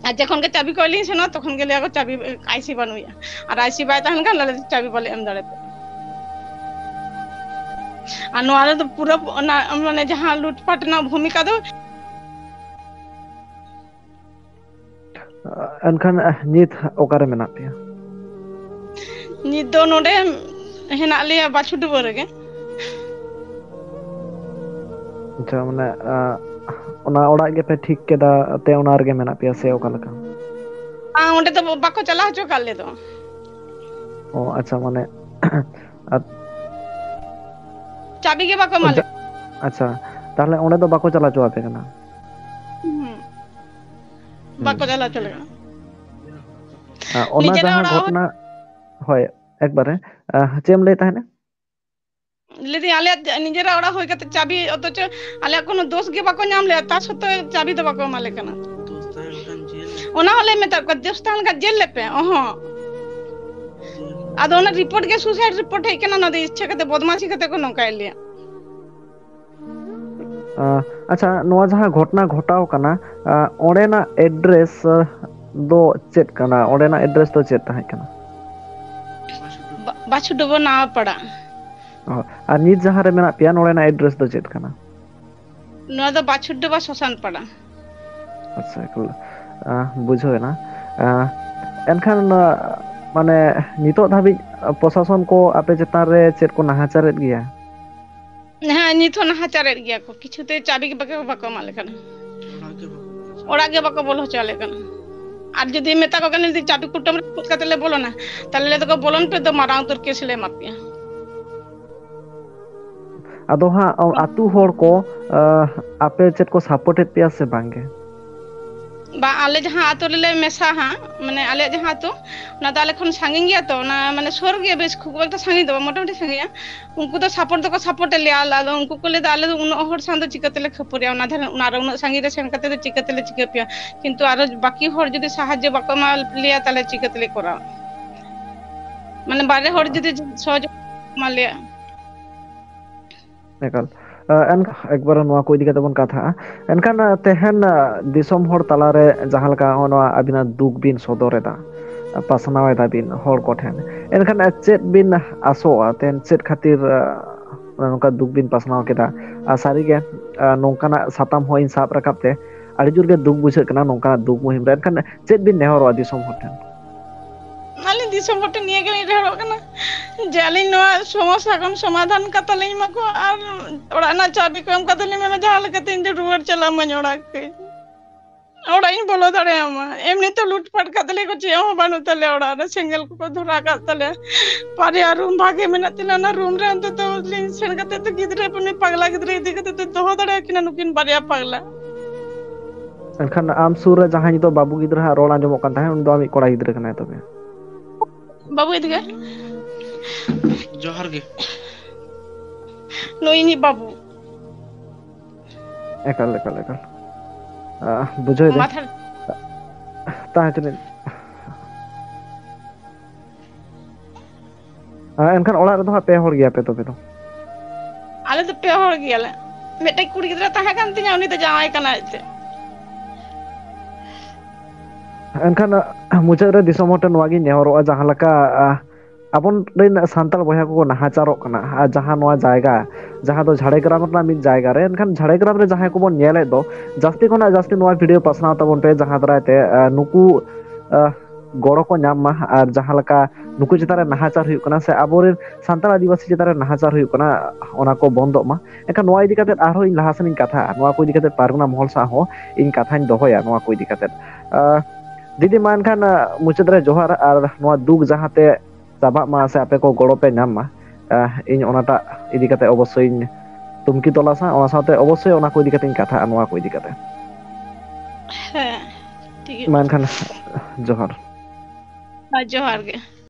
ᱟᱨ ᱡᱚᱠᱷᱚᱱ ᱜᱮ ᱪᱟᱵᱤ ᱠᱚ ᱞᱤᱧ ᱥᱮᱱᱚᱜᱼᱟ, ᱛᱚᱠᱷᱚᱱ ᱜᱮ ᱞᱟᱹᱭᱟ ᱠᱚ, "ᱪᱟᱵᱤ, ᱟᱭᱥᱤ ᱵᱟᱹᱱᱩᱜᱼᱟ᱾" ᱟᱨ ᱟᱭᱥᱤ ᱵᱟᱭ ᱛᱟᱦᱮᱱ ᱠᱷᱟᱱ ᱟᱞᱮ ᱫᱚ ᱪᱟᱵᱤ ᱵᱟᱞᱮ ᱮᱢ ᱫᱟᱲᱮ ᱯᱮᱭᱟ᱾ ᱟᱨ ᱱᱚᱣᱟ ᱨᱮᱫᱚ ᱯᱩᱨᱟᱹ ᱚᱱᱟ, ᱢᱟᱱᱮ, ᱡᱟᱦᱟᱸ ᱞᱩᱴᱯᱟᱴ ᱨᱮᱱᱟᱜ ᱵᱷᱩᱢᱤᱠᱟ ᱫᱚ ᱮᱱᱠᱷᱟᱱ, ᱟᱦ, ᱱᱤᱛ ᱚᱠᱟᱨᱮ ᱢᱮᱱᱟᱜ ᱯᱮᱭᱟ? ᱱᱤᱛ ᱫᱚ ᱱᱚᱰᱮ ᱦᱮᱱᱟᱜ ᱞᱮᱭᱟ ᱵᱟᱪᱷᱩᱰᱩᱵᱟᱹ ᱨᱮᱜᱮ᱾ ᱟᱪᱪᱷᱟ, ᱢᱟᱱᱮ, ᱟᱦ, ᱚᱱᱟ ᱚᱲᱟᱜ ᱜᱮᱯᱮ ᱴᱷᱤᱠ ᱠᱮᱫᱟ ᱛᱮ ᱚᱱᱟ ᱨᱮᱜᱮ ᱢᱮᱱᱟᱜ ᱯᱮᱭᱟ ᱥᱮ ᱚᱠᱟ ᱞᱮᱠᱟ? ᱵᱟᱝ, ᱚᱸᱰᱮ ᱫᱚ ᱵᱟᱠᱚ ᱪᱟᱞᱟᱣ ᱦᱚᱪᱚ ᱟᱠᱟᱫ ᱞᱮ ᱫᱚ᱾ ᱚ, ᱟᱪᱪᱷᱟ, ᱢᱟᱱᱮ, ᱟᱨ ᱪᱟᱵᱤ ᱜᱮ ᱵᱟᱠᱚ ᱮᱢᱟ ᱞᱮ᱾ ᱟᱪᱪᱷᱟ, ᱛᱟᱦᱞᱮ ᱚᱸᱰᱮ ᱫᱚ ᱵᱟᱠᱚ ᱪᱟᱞᱟᱣ ᱦᱚᱪᱚ ᱟᱯᱮ ᱠᱟᱱᱟ? ᱦᱩᱸ᱾ ᱦᱩᱸ᱾ ᱵᱟᱠᱚ ᱪᱟᱞᱟᱣ ᱦᱚᱪᱚ ᱞᱮ ᱠᱟᱱᱟ᱾ ᱟᱨ ᱚᱱᱟ ᱱᱤᱡᱮᱨᱟᱜ ᱡᱟᱦᱟᱸ ᱚᱲᱟᱜ ᱦᱚᱸ ᱜᱷᱚᱴᱚᱱᱟ, ᱦᱳᱭ, ᱮᱠᱵᱟᱨᱮ, ᱟᱦ, ᱪᱮᱫ ᱮᱢ ᱞᱟᱹᱭᱮᱫ ᱛᱟᱦᱮᱸᱱᱟ? ᱞᱟᱹᱭᱫᱟᱹᱧ, ᱟᱞᱮᱭᱟᱜ ᱱᱤᱡᱮᱨᱟᱜ ᱚᱲᱟᱜ ᱦᱩᱭ ᱠᱟᱛᱮ ᱪᱟᱵᱤ, ᱚᱛᱷᱚᱪᱚ ᱟᱞᱮᱭᱟᱜ ᱠᱳᱱᱳ ᱫᱳᱥ ᱜᱮ ᱵᱟᱠᱚ ᱧᱟᱢ ᱞᱮᱜᱼᱟ, ᱛᱟ ᱥᱚᱛᱛᱮ ᱪᱟᱵᱤ ᱫᱚ ᱵᱟᱠᱚ ᱮᱢᱟ ᱞᱮ ᱠᱟᱱᱟ᱾ ᱫᱳᱥ ᱛᱟᱦᱮᱸ ᱞᱮᱱᱠᱷᱟᱱ ᱡᱮᱞ ᱞᱮ᱾ ᱚᱱᱟ ᱦᱚᱸᱞᱮ ᱢᱮᱛᱟᱜ ᱠᱚᱣᱟ, ᱫᱳᱥ ᱛᱟᱦᱮᱸ ᱞᱮᱱᱠᱷᱟᱱ ᱡᱮᱞ ᱞᱮᱯᱮ, ᱚᱦᱚᱸ᱾ ᱟᱫᱚ ᱚᱱᱟ ᱨᱤᱯᱳᱨᱴ ᱜᱮ, ᱥᱩᱥᱟᱭᱤᱰ ᱨᱤᱯᱳᱨᱴ ᱦᱮᱡ ᱠᱟᱱᱟ, ᱚᱱᱟ ᱫᱚ ᱤᱪᱪᱷᱟᱹ ᱠᱟᱛᱮ, ᱵᱚᱫᱢᱟᱥᱤ ᱠᱟᱛᱮ ᱠᱚ ᱱᱚᱝᱠᱟᱭᱮᱫ ᱞᱮᱭᱟ᱾ ᱟᱸ, ᱟᱪᱪᱷᱟ, ᱱᱚᱣᱟ ᱡᱟᱦᱟᱸ ᱜᱷᱚᱴᱚᱱᱟ ᱜᱷᱚᱴᱟᱣ ᱠᱟᱱᱟ, ᱟᱸ, ᱚᱸᱰᱮᱱᱟᱜ ᱮᱰᱨᱮᱥ, ᱟᱸ, ᱫᱚ ᱪᱮᱫ ᱠᱟᱱᱟ? ᱚᱸᱰᱮᱱᱟᱜ ᱮᱰᱨᱮᱥ ᱫᱚ ᱪᱮᱫ ᱛᱟᱦᱮᱸ ᱠᱟᱱᱟ? ᱵᱟ-, ᱵᱟᱪᱷᱩᱰᱚᱵᱚ ᱱᱟᱣᱟ ᱯᱟᱲᱟ᱾ ᱚ, ᱟᱨ ᱱᱤᱛ ᱡᱟᱦᱟᱸ ᱨᱮ ᱢᱮᱱᱟᱜ ᱯᱮᱭᱟ, ᱱᱚᱰᱮᱱᱟᱜ ᱮᱰᱨᱮᱥ ᱫᱚ ᱪᱮᱫ ᱠᱟᱱᱟ? ᱱᱚᱣᱟ ᱫᱚ ᱵᱟᱪᱷᱩᱰᱚᱵᱟ ᱥᱚᱥᱟᱱ ᱯᱟᱲᱟ᱾ ᱟᱪᱪᱷᱟ, ᱮᱠᱟᱞ, ᱟᱸ, ᱵᱩᱡᱷᱟᱹᱣ ᱮᱱᱟ᱾ ᱟᱸ, ᱮᱱᱠᱷᱟᱱ, ᱟᱸ, ᱢᱟᱱᱮ, ᱱᱤᱛᱚᱜ ᱫᱷᱟᱹᱵᱤᱡ ᱯᱨᱚᱥᱟᱥᱚᱱ ᱠᱚ ᱟᱯᱮ ᱪᱮᱛᱟᱱ ᱨᱮ ᱪᱮᱫ ᱠᱚ ᱱᱟᱦᱟᱪᱟᱨᱮᱫ ᱜᱮᱭᱟ? ᱦᱮᱸ, ᱱᱤᱛ ᱦᱚᱸ ᱱᱟᱦᱟᱪᱟᱨᱮᱫ ᱜᱮᱭᱟ ᱠᱚ᱾ ᱠᱤᱪᱷᱩᱛᱮ ᱪᱟᱵᱤ ᱜᱮ ᱵᱟᱠᱚ, ᱵᱟᱠᱚ ᱮᱢᱟ ᱞᱮ ᱠᱟᱱᱟ᱾ ᱚᱲᱟᱜ ᱜᱮ ᱵᱟᱠᱚ ᱵᱚᱞᱚ ᱦᱚᱪᱚ ᱟᱞᱮ ᱠᱟᱱᱟ᱾ ᱟᱨ ᱡᱩᱫᱤ ᱢᱮᱛᱟ ᱠᱚ ᱠᱟᱱᱟ, ᱡᱩᱫᱤ ᱪᱟᱵᱤ ᱠᱩᱴᱟᱹᱢ ᱨᱮ ᱛᱩᱫ ᱠᱟᱛᱮ ᱞᱮ ᱵᱚᱞᱚᱱᱟ, ᱛᱟᱦᱞᱮ ᱞᱟᱹᱭ ᱫᱚᱠᱚ, "ᱵᱚᱞᱚᱱ ᱯᱮ, ᱫᱚ ᱢᱟᱨᱟᱝ ᱩᱛᱟᱹᱨ ᱠᱮᱥ ᱞᱮ ᱮᱢᱟ ᱯᱮᱭᱟ᱾" ᱟᱫᱚ ᱦᱟᱸᱜ, ᱚ, ᱟᱹᱛᱩ ᱦᱚᱲ ᱠᱚ, ᱟ, ᱟᱯᱮ ᱪᱮᱫ ᱠᱚ ᱥᱟᱯᱳᱨᱴ ᱮᱫ ᱯᱮᱭᱟ ᱥᱮ ᱵᱟᱝ ᱜᱮ? ᱵᱟ, ᱟᱞᱮ ᱡᱟᱦᱟᱸ ᱟᱹᱛᱩ ᱨᱮᱞᱮ ᱢᱮᱥᱟ ᱦᱟᱸᱜ, ᱢᱟᱱᱮ, ᱟᱞᱮᱭᱟᱜ ᱡᱟᱦᱟᱸ ᱟᱹᱛᱩ, ᱚᱱᱟ ᱫᱚ ᱟᱞᱮ ᱠᱷᱚᱱ ᱥᱟᱺᱜᱤᱧ ᱜᱮᱭᱟ ᱛᱚ, ᱚᱱᱟ, ᱢᱟᱱᱮ, ᱥᱩᱨ ᱜᱮᱭᱟ, ᱵᱮᱥ ᱠᱷᱩᱵ ᱮᱠᱴᱟ ᱥᱟᱺᱜᱤᱧ ᱫᱚ ᱵᱟᱝ, ᱢᱚᱴᱟᱢᱩᱴᱤ ᱥᱟᱺᱜᱤᱧᱟ᱾ ᱩᱱᱠᱩ ᱫᱚ ᱥᱟᱯᱳᱨᱴ ᱫᱚᱠᱚ ᱥᱟᱯᱳᱨᱴ ᱮᱫ ᱞᱮᱭᱟ, ᱟᱞᱮ, ᱟᱫᱚ ᱩᱱᱠᱩ ᱠᱚ ᱞᱟᱹᱭ ᱮᱫᱟ, "ᱟᱞᱮ ᱫᱚ ᱩᱱᱟᱹᱜ ᱦᱚᱲ ᱥᱟᱶ ᱫᱚ ᱪᱤᱠᱟᱹ ᱛᱮᱞᱮ ᱠᱷᱟᱹᱯᱟᱹᱨᱤᱭᱟ, ᱚᱱᱟ ᱫᱷᱟᱨᱮ, ᱚᱱᱟ ᱨᱮ ᱩᱱᱟᱹᱜ ᱥᱟᱺᱜᱤᱧ ᱨᱮ ᱥᱮᱱ ᱠᱟᱛᱮ ᱫᱚ ᱪᱤᱠᱟᱹ ᱛᱮᱞᱮ ᱪᱤᱠᱟᱹ ᱯᱮᱭᱟ?" ᱠᱤᱱᱛᱩ ᱟᱨᱚ ᱵᱟᱹᱠᱤ ᱦᱚᱲ ᱡᱩᱫᱤ ᱥᱟᱦᱟᱡᱽᱡᱚ ᱵᱟᱠᱚ ᱮᱢᱟ ᱞᱮᱭᱟ, ᱛᱟᱦᱞᱮ ᱪᱤᱠᱟᱹ ᱛᱮᱞᱮ ᱠᱚᱨᱟᱣᱟ? ᱢᱟᱱᱮ, ᱵᱟᱨᱦᱮ ᱦᱚᱲ ᱡᱩᱫᱤ ᱥᱚᱦᱚᱡᱳᱜᱤᱛᱟ ᱮᱢᱟ ᱞᱮᱭᱟ᱾ ᱮᱠᱟᱞ᱾ ᱟ, ᱮᱱ-, ᱮᱠᱵᱟᱨᱮ ᱱᱚᱣᱟ ᱠᱚ ᱤᱫᱤ ᱠᱟᱛᱮ ᱵᱚᱱ ᱠᱟᱛᱷᱟᱜᱼᱟ᱾ ᱮᱱᱠᱷᱟᱱ, ᱟ, ᱛᱮᱦᱮᱧ, ᱟ, ᱫᱤᱥᱚᱢ ᱦᱚᱲ ᱛᱟᱞᱟᱨᱮ ᱡᱟᱦᱟᱸ ᱞᱮᱠᱟ ᱦᱚᱸᱜᱼᱚ ᱱᱚᱣᱟ ᱟᱹᱵᱤᱱᱟᱜ ᱫᱩᱠ ᱵᱤᱱ ᱥᱚᱫᱚᱨ ᱮᱫᱟ, ᱟ, ᱯᱟᱥᱱᱟᱣ ᱮᱫᱟ ᱵᱤᱱ ᱦᱚᱲ ᱠᱚᱴᱷᱮᱱ, ᱮᱱᱠᱷᱟᱱ, ᱟ, ᱪᱮᱫ ᱵᱤᱱ ᱟᱥᱚᱜᱼᱟ? ᱛᱮᱦᱮᱧ ᱪᱮᱫ ᱠᱷᱟᱹᱛᱤᱨ, ᱟ, ᱱᱚᱝᱠᱟ ᱫᱩᱠ ᱵᱤᱱ ᱯᱟᱥᱱᱟᱣ ᱠᱮᱫᱟ? ᱟᱨ ᱥᱟᱹᱨᱤᱜᱮ, ᱟ, ᱱᱚᱝᱠᱟᱱᱟᱜ ᱥᱟᱛᱟᱢ ᱦᱚᱸ ᱤᱧ ᱥᱟᱵ ᱨᱟᱠᱟᱵ ᱛᱮ ᱟᱹᱰᱤ ᱡᱳᱨ ᱜᱮ ᱫᱩᱠ ᱵᱩᱡᱷᱟᱹᱜ ᱠᱟᱱᱟ ᱱᱚᱝᱠᱟᱱᱟᱜ ᱫᱩᱠ ᱢᱩᱦᱤᱢ ᱨᱮ᱾ ᱮᱱᱠᱷᱟᱱ ᱪᱮᱫ ᱵᱤᱱ ᱱᱮᱦᱚᱨᱚᱜᱼᱟ ᱫᱤᱥᱚᱢ ᱦᱚᱲ ᱴᱷᱮᱱ? ᱟᱹᱞᱤᱧ ᱫᱤᱥᱚᱢ ᱦᱚᱲ ᱴᱷᱮᱱ ᱱᱤᱭᱟᱹ ᱜᱮᱞᱤᱧ ᱱᱮᱦᱚᱨᱚᱜ ᱠᱟᱱᱟ ᱡᱮ ᱟᱹᱞᱤᱧ ᱱᱚᱣᱟ ᱥᱚᱢᱚᱥᱥᱟ ᱠᱷᱚᱱ ᱥᱚᱢᱟᱫᱷᱟᱱ ᱠᱟᱛᱮ ᱞᱤᱧ ᱮᱢᱟ ᱠᱚᱣᱟ, ᱟᱨ ᱚᱲᱟᱜ ᱨᱮᱱᱟᱜ ᱪᱟᱵᱤ ᱠᱚ ᱮᱢ ᱠᱟᱛᱮ ᱞᱤᱧ ᱢᱮᱱᱟ, ᱡᱟᱦᱟᱸ ᱞᱮᱠᱟᱛᱮ ᱤᱧ ᱫᱚ ᱨᱩᱣᱟᱹᱲ ᱪᱟᱞᱟᱜ ᱢᱟᱹᱧ ᱚᱲᱟᱜ ᱠᱟᱹᱡ᱾ ᱚᱲᱟᱜ ᱤᱧ ᱵᱚᱞᱚ ᱫᱟᱲᱮᱭᱟᱢᱟ? ᱮᱢᱱᱤ ᱛᱮ ᱞᱩᱴᱯᱟᱴ ᱠᱟᱜ ᱛᱟᱞᱮᱭᱟ ᱠᱚ, ᱪᱮᱫ ᱦᱚᱸ ᱵᱟᱹᱱᱩᱜ ᱛᱟᱞᱮᱭᱟ ᱚᱲᱟᱜ ᱨᱮ, ᱥᱮᱸᱜᱮᱞ ᱠᱚᱠᱚ ᱫᱷᱚᱨᱟᱣ ᱠᱟᱜ ᱛᱟᱞᱮᱭᱟ᱾ ᱵᱟᱨᱭᱟ ᱨᱩᱢ ᱵᱷᱟᱜᱮ ᱢᱮᱱᱟᱜ ᱛᱟᱞᱮᱭᱟ, ᱚᱱᱟ ᱨᱩᱢ ᱨᱮ ᱚᱱᱛᱚᱛᱚ ᱞᱤᱧ ᱥᱮᱱ ᱠᱟᱛᱮ ᱛᱚ ᱜᱤᱫᱽᱨᱟᱹ, ᱩᱱᱤ ᱯᱟᱜᱽᱞᱟ ᱜᱤᱫᱽᱨᱟᱹ ᱤᱫᱤ ᱠᱟᱛᱮ ᱛᱚ ᱫᱚᱦᱚ ᱫᱟᱲᱮᱭᱟᱠᱤᱱᱟ ᱱᱩᱠᱤᱱ ᱵᱟᱨᱭᱟ ᱯᱟᱜᱽᱞᱟ᱾ ᱮᱱᱠᱷᱟᱱ ᱟᱢ ᱥᱩᱨ ᱨᱮ ᱡᱟᱦᱟᱸᱭ ᱱᱤᱛᱚᱜ ᱵᱟᱹᱵᱩ ᱜᱤᱫᱽᱨᱟᱹ ᱦᱟᱸᱜ ᱨᱚᱲ ᱟᱸᱡᱚᱢᱚᱜ ᱠᱟᱱ ᱛᱟᱦᱮᱸᱫ, ᱩᱱᱤ ᱫᱚ ᱟᱢᱤᱡ ᱠᱚᱲᱟ ᱜᱤᱫᱽᱨᱟᱹ ᱠᱟᱱᱟᱭ ᱛᱚᱵᱮ? ᱵᱟᱹᱵᱩ ᱤᱫᱤ ᱜᱮ᱾ ᱡᱚᱦᱟᱨ ᱜᱮ᱾ ᱱᱩᱭ ᱤᱧᱤᱡ ᱵᱟᱹᱵᱩ᱾ ᱮᱠᱟᱞ ᱮᱠᱟᱞ ᱮᱠᱟᱞ᱾ ᱟᱦ, ᱵᱩᱡᱷᱟᱹᱣ ᱫᱟᱹᱧ᱾ ᱢᱟ ᱛᱟᱦᱞᱮ᱾ ᱛᱟᱦᱮᱸ ᱦᱚᱪᱚᱱᱤᱡ᱾ ᱟᱨ ᱮᱱᱠᱷᱟᱱ ᱚᱲᱟᱜ ᱨᱮᱫᱚ ᱦᱟᱸᱜ ᱯᱮ ᱦᱚᱲ ᱜᱮᱭᱟᱯᱮ ᱛᱚᱵᱮ ᱫᱚ? ᱟᱞᱮ ᱫᱚ ᱯᱮ ᱦᱚᱲ ᱜᱮᱭᱟᱞᱮ᱾ ᱢᱤᱫᱴᱮᱡ ᱠᱩᱲᱤ ᱜᱤᱫᱽᱨᱟᱹ ᱛᱟᱦᱮᱸ ᱠᱟᱱ ᱛᱤᱧᱟ, ᱩᱱᱤ ᱫᱚ ᱡᱟᱶᱟᱭ ᱠᱟᱱᱟᱭ ᱟᱡᱛᱮ᱾ ᱮᱱᱠᱷᱟᱱ ᱢᱩᱪᱟᱹᱫ ᱨᱮ ᱫᱤᱥᱚᱢ ᱦᱚᱲ ᱴᱷᱮᱱ ᱱᱚᱣᱟ ᱜᱤᱧ ᱱᱮᱦᱚᱨᱚᱜᱼᱟ, ᱡᱟᱦᱟᱸ ᱞᱮᱠᱟ, ᱟᱦ, ᱟᱵᱚ ᱨᱮᱱ ᱥᱟᱱᱛᱟᱲ ᱵᱚᱭᱦᱟ ᱠᱚᱠᱚ ᱱᱟᱦᱟᱪᱟᱨᱚᱜ ᱠᱟᱱᱟ, ᱟᱨ ᱡᱟᱦᱟᱸ ᱱᱚᱣᱟ ᱡᱟᱭᱜᱟ, ᱡᱟᱦᱟᱸ ᱫᱚ ᱡᱷᱟᱲᱜᱨᱟᱢ ᱨᱮᱱᱟᱜ ᱢᱤᱫ ᱡᱟᱭᱜᱟ ᱨᱮ, ᱮᱱᱠᱷᱟᱱ ᱡᱷᱟᱲᱜᱨᱟᱢ ᱨᱮ ᱡᱟᱦᱟᱸᱭ ᱠᱚᱵᱚᱱ ᱧᱮᱞᱮᱫ ᱫᱚ, ᱡᱟᱹᱥᱛᱤ ᱠᱷᱚᱱᱟᱜ ᱡᱟᱹᱥᱛᱤ ᱱᱚᱣᱟ ᱵᱷᱤᱰᱤᱭᱳ ᱯᱟᱥᱱᱟᱣ ᱛᱟᱵᱚᱱ ᱯᱮ, ᱡᱟᱦᱟᱸ ᱫᱟᱨᱟᱭ ᱛᱮ, ᱟᱦ, ᱱᱩᱠᱩ, ᱟᱦ, ᱜᱚᱲᱚ ᱠᱚ ᱧᱟᱢ ᱢᱟ, ᱟᱨ ᱡᱟᱦᱟᱸ ᱞᱮᱠᱟ ᱱᱩᱠᱩ ᱪᱮᱛᱟᱱ ᱨᱮ ᱱᱟᱦᱟᱪᱟᱨ ᱦᱩᱭᱩᱜ ᱠᱟᱱᱟ ᱥᱮ ᱟᱵᱚᱨᱮᱱ ᱥᱟᱱᱛᱟᱲ ᱟᱹᱫᱤᱵᱟᱹᱥᱤ ᱪᱮᱛᱟᱱ ᱨᱮ ᱱᱟᱦᱟᱪᱟᱨ ᱦᱩᱭᱩᱜ ᱠᱟᱱᱟ, ᱚᱱᱟ ᱠᱚ ᱵᱚᱱᱫᱚᱜ ᱢᱟ᱾ ᱮᱱᱠᱷᱟᱱ ᱱᱚᱣᱟ ᱤᱫᱤ ᱠᱟᱛᱮ ᱟᱨᱦᱚᱸ ᱤᱧ ᱞᱟᱦᱟ ᱥᱮᱱ ᱤᱧ ᱠᱟᱛᱷᱟᱜᱼᱟ, ᱱᱚᱣᱟ ᱠᱚ ᱤᱫᱤ ᱠᱟᱛᱮ ᱯᱟᱨᱜᱟᱱᱟ ᱢᱚᱦᱚᱞ ᱥᱟᱶ ᱦᱚᱸ ᱤᱧ ᱠᱟᱛᱷᱟᱧ ᱫᱚᱦᱚᱭᱟ ᱱᱚᱣᱟ ᱠᱚ ᱤᱫᱤ ᱠᱟᱛᱮ᱾ ᱟᱦ, ᱫᱤᱫᱤ, ᱢᱟ ᱮᱱᱠᱷᱟᱱ, ᱟᱦ, ᱢᱩᱪᱟᱹᱫ ᱨᱮ ᱡᱚᱦᱟᱨ, ᱟᱨ ᱱᱚᱣᱟ ᱫᱩᱠ ᱡᱟᱦᱟᱸ ᱛᱮ ᱪᱟᱵᱟᱜ ᱢᱟ ᱥᱮ ᱟᱯᱮ ᱠᱚ ᱜᱚᱲᱚ ᱯᱮ ᱧᱟᱢ ᱢᱟ, ᱟᱦ, ᱤᱧ ᱚᱱᱟᱴᱟᱜ ᱤᱫᱤ ᱠᱟᱛᱮ ᱚᱵᱚᱥᱥᱳᱭ ᱤᱧ ᱛᱩᱢᱠᱤ ᱛᱚᱞᱟᱥᱟ, ᱚᱱᱟ ᱥᱟᱶᱛᱮ ᱚᱵᱚᱥᱥᱳᱭ ᱚᱱᱟ ᱠᱚ ᱤᱫᱤ ᱠᱟᱛᱮ ᱤᱧ ᱠᱟᱛᱷᱟᱜᱼᱟ, ᱱᱚᱣᱟ ᱠᱚ ᱤᱫᱤ ᱠᱟᱛᱮ᱾ ᱦᱮᱸ, ᱴᱷᱤᱠ ᱜᱮᱭᱟ᱾ ᱢᱟ ᱮᱱᱠᱷᱟᱱ ᱡᱚᱦᱟᱨ᱾ ᱦᱮᱸ, ᱡᱚᱦᱟᱨ ᱜᱮ᱾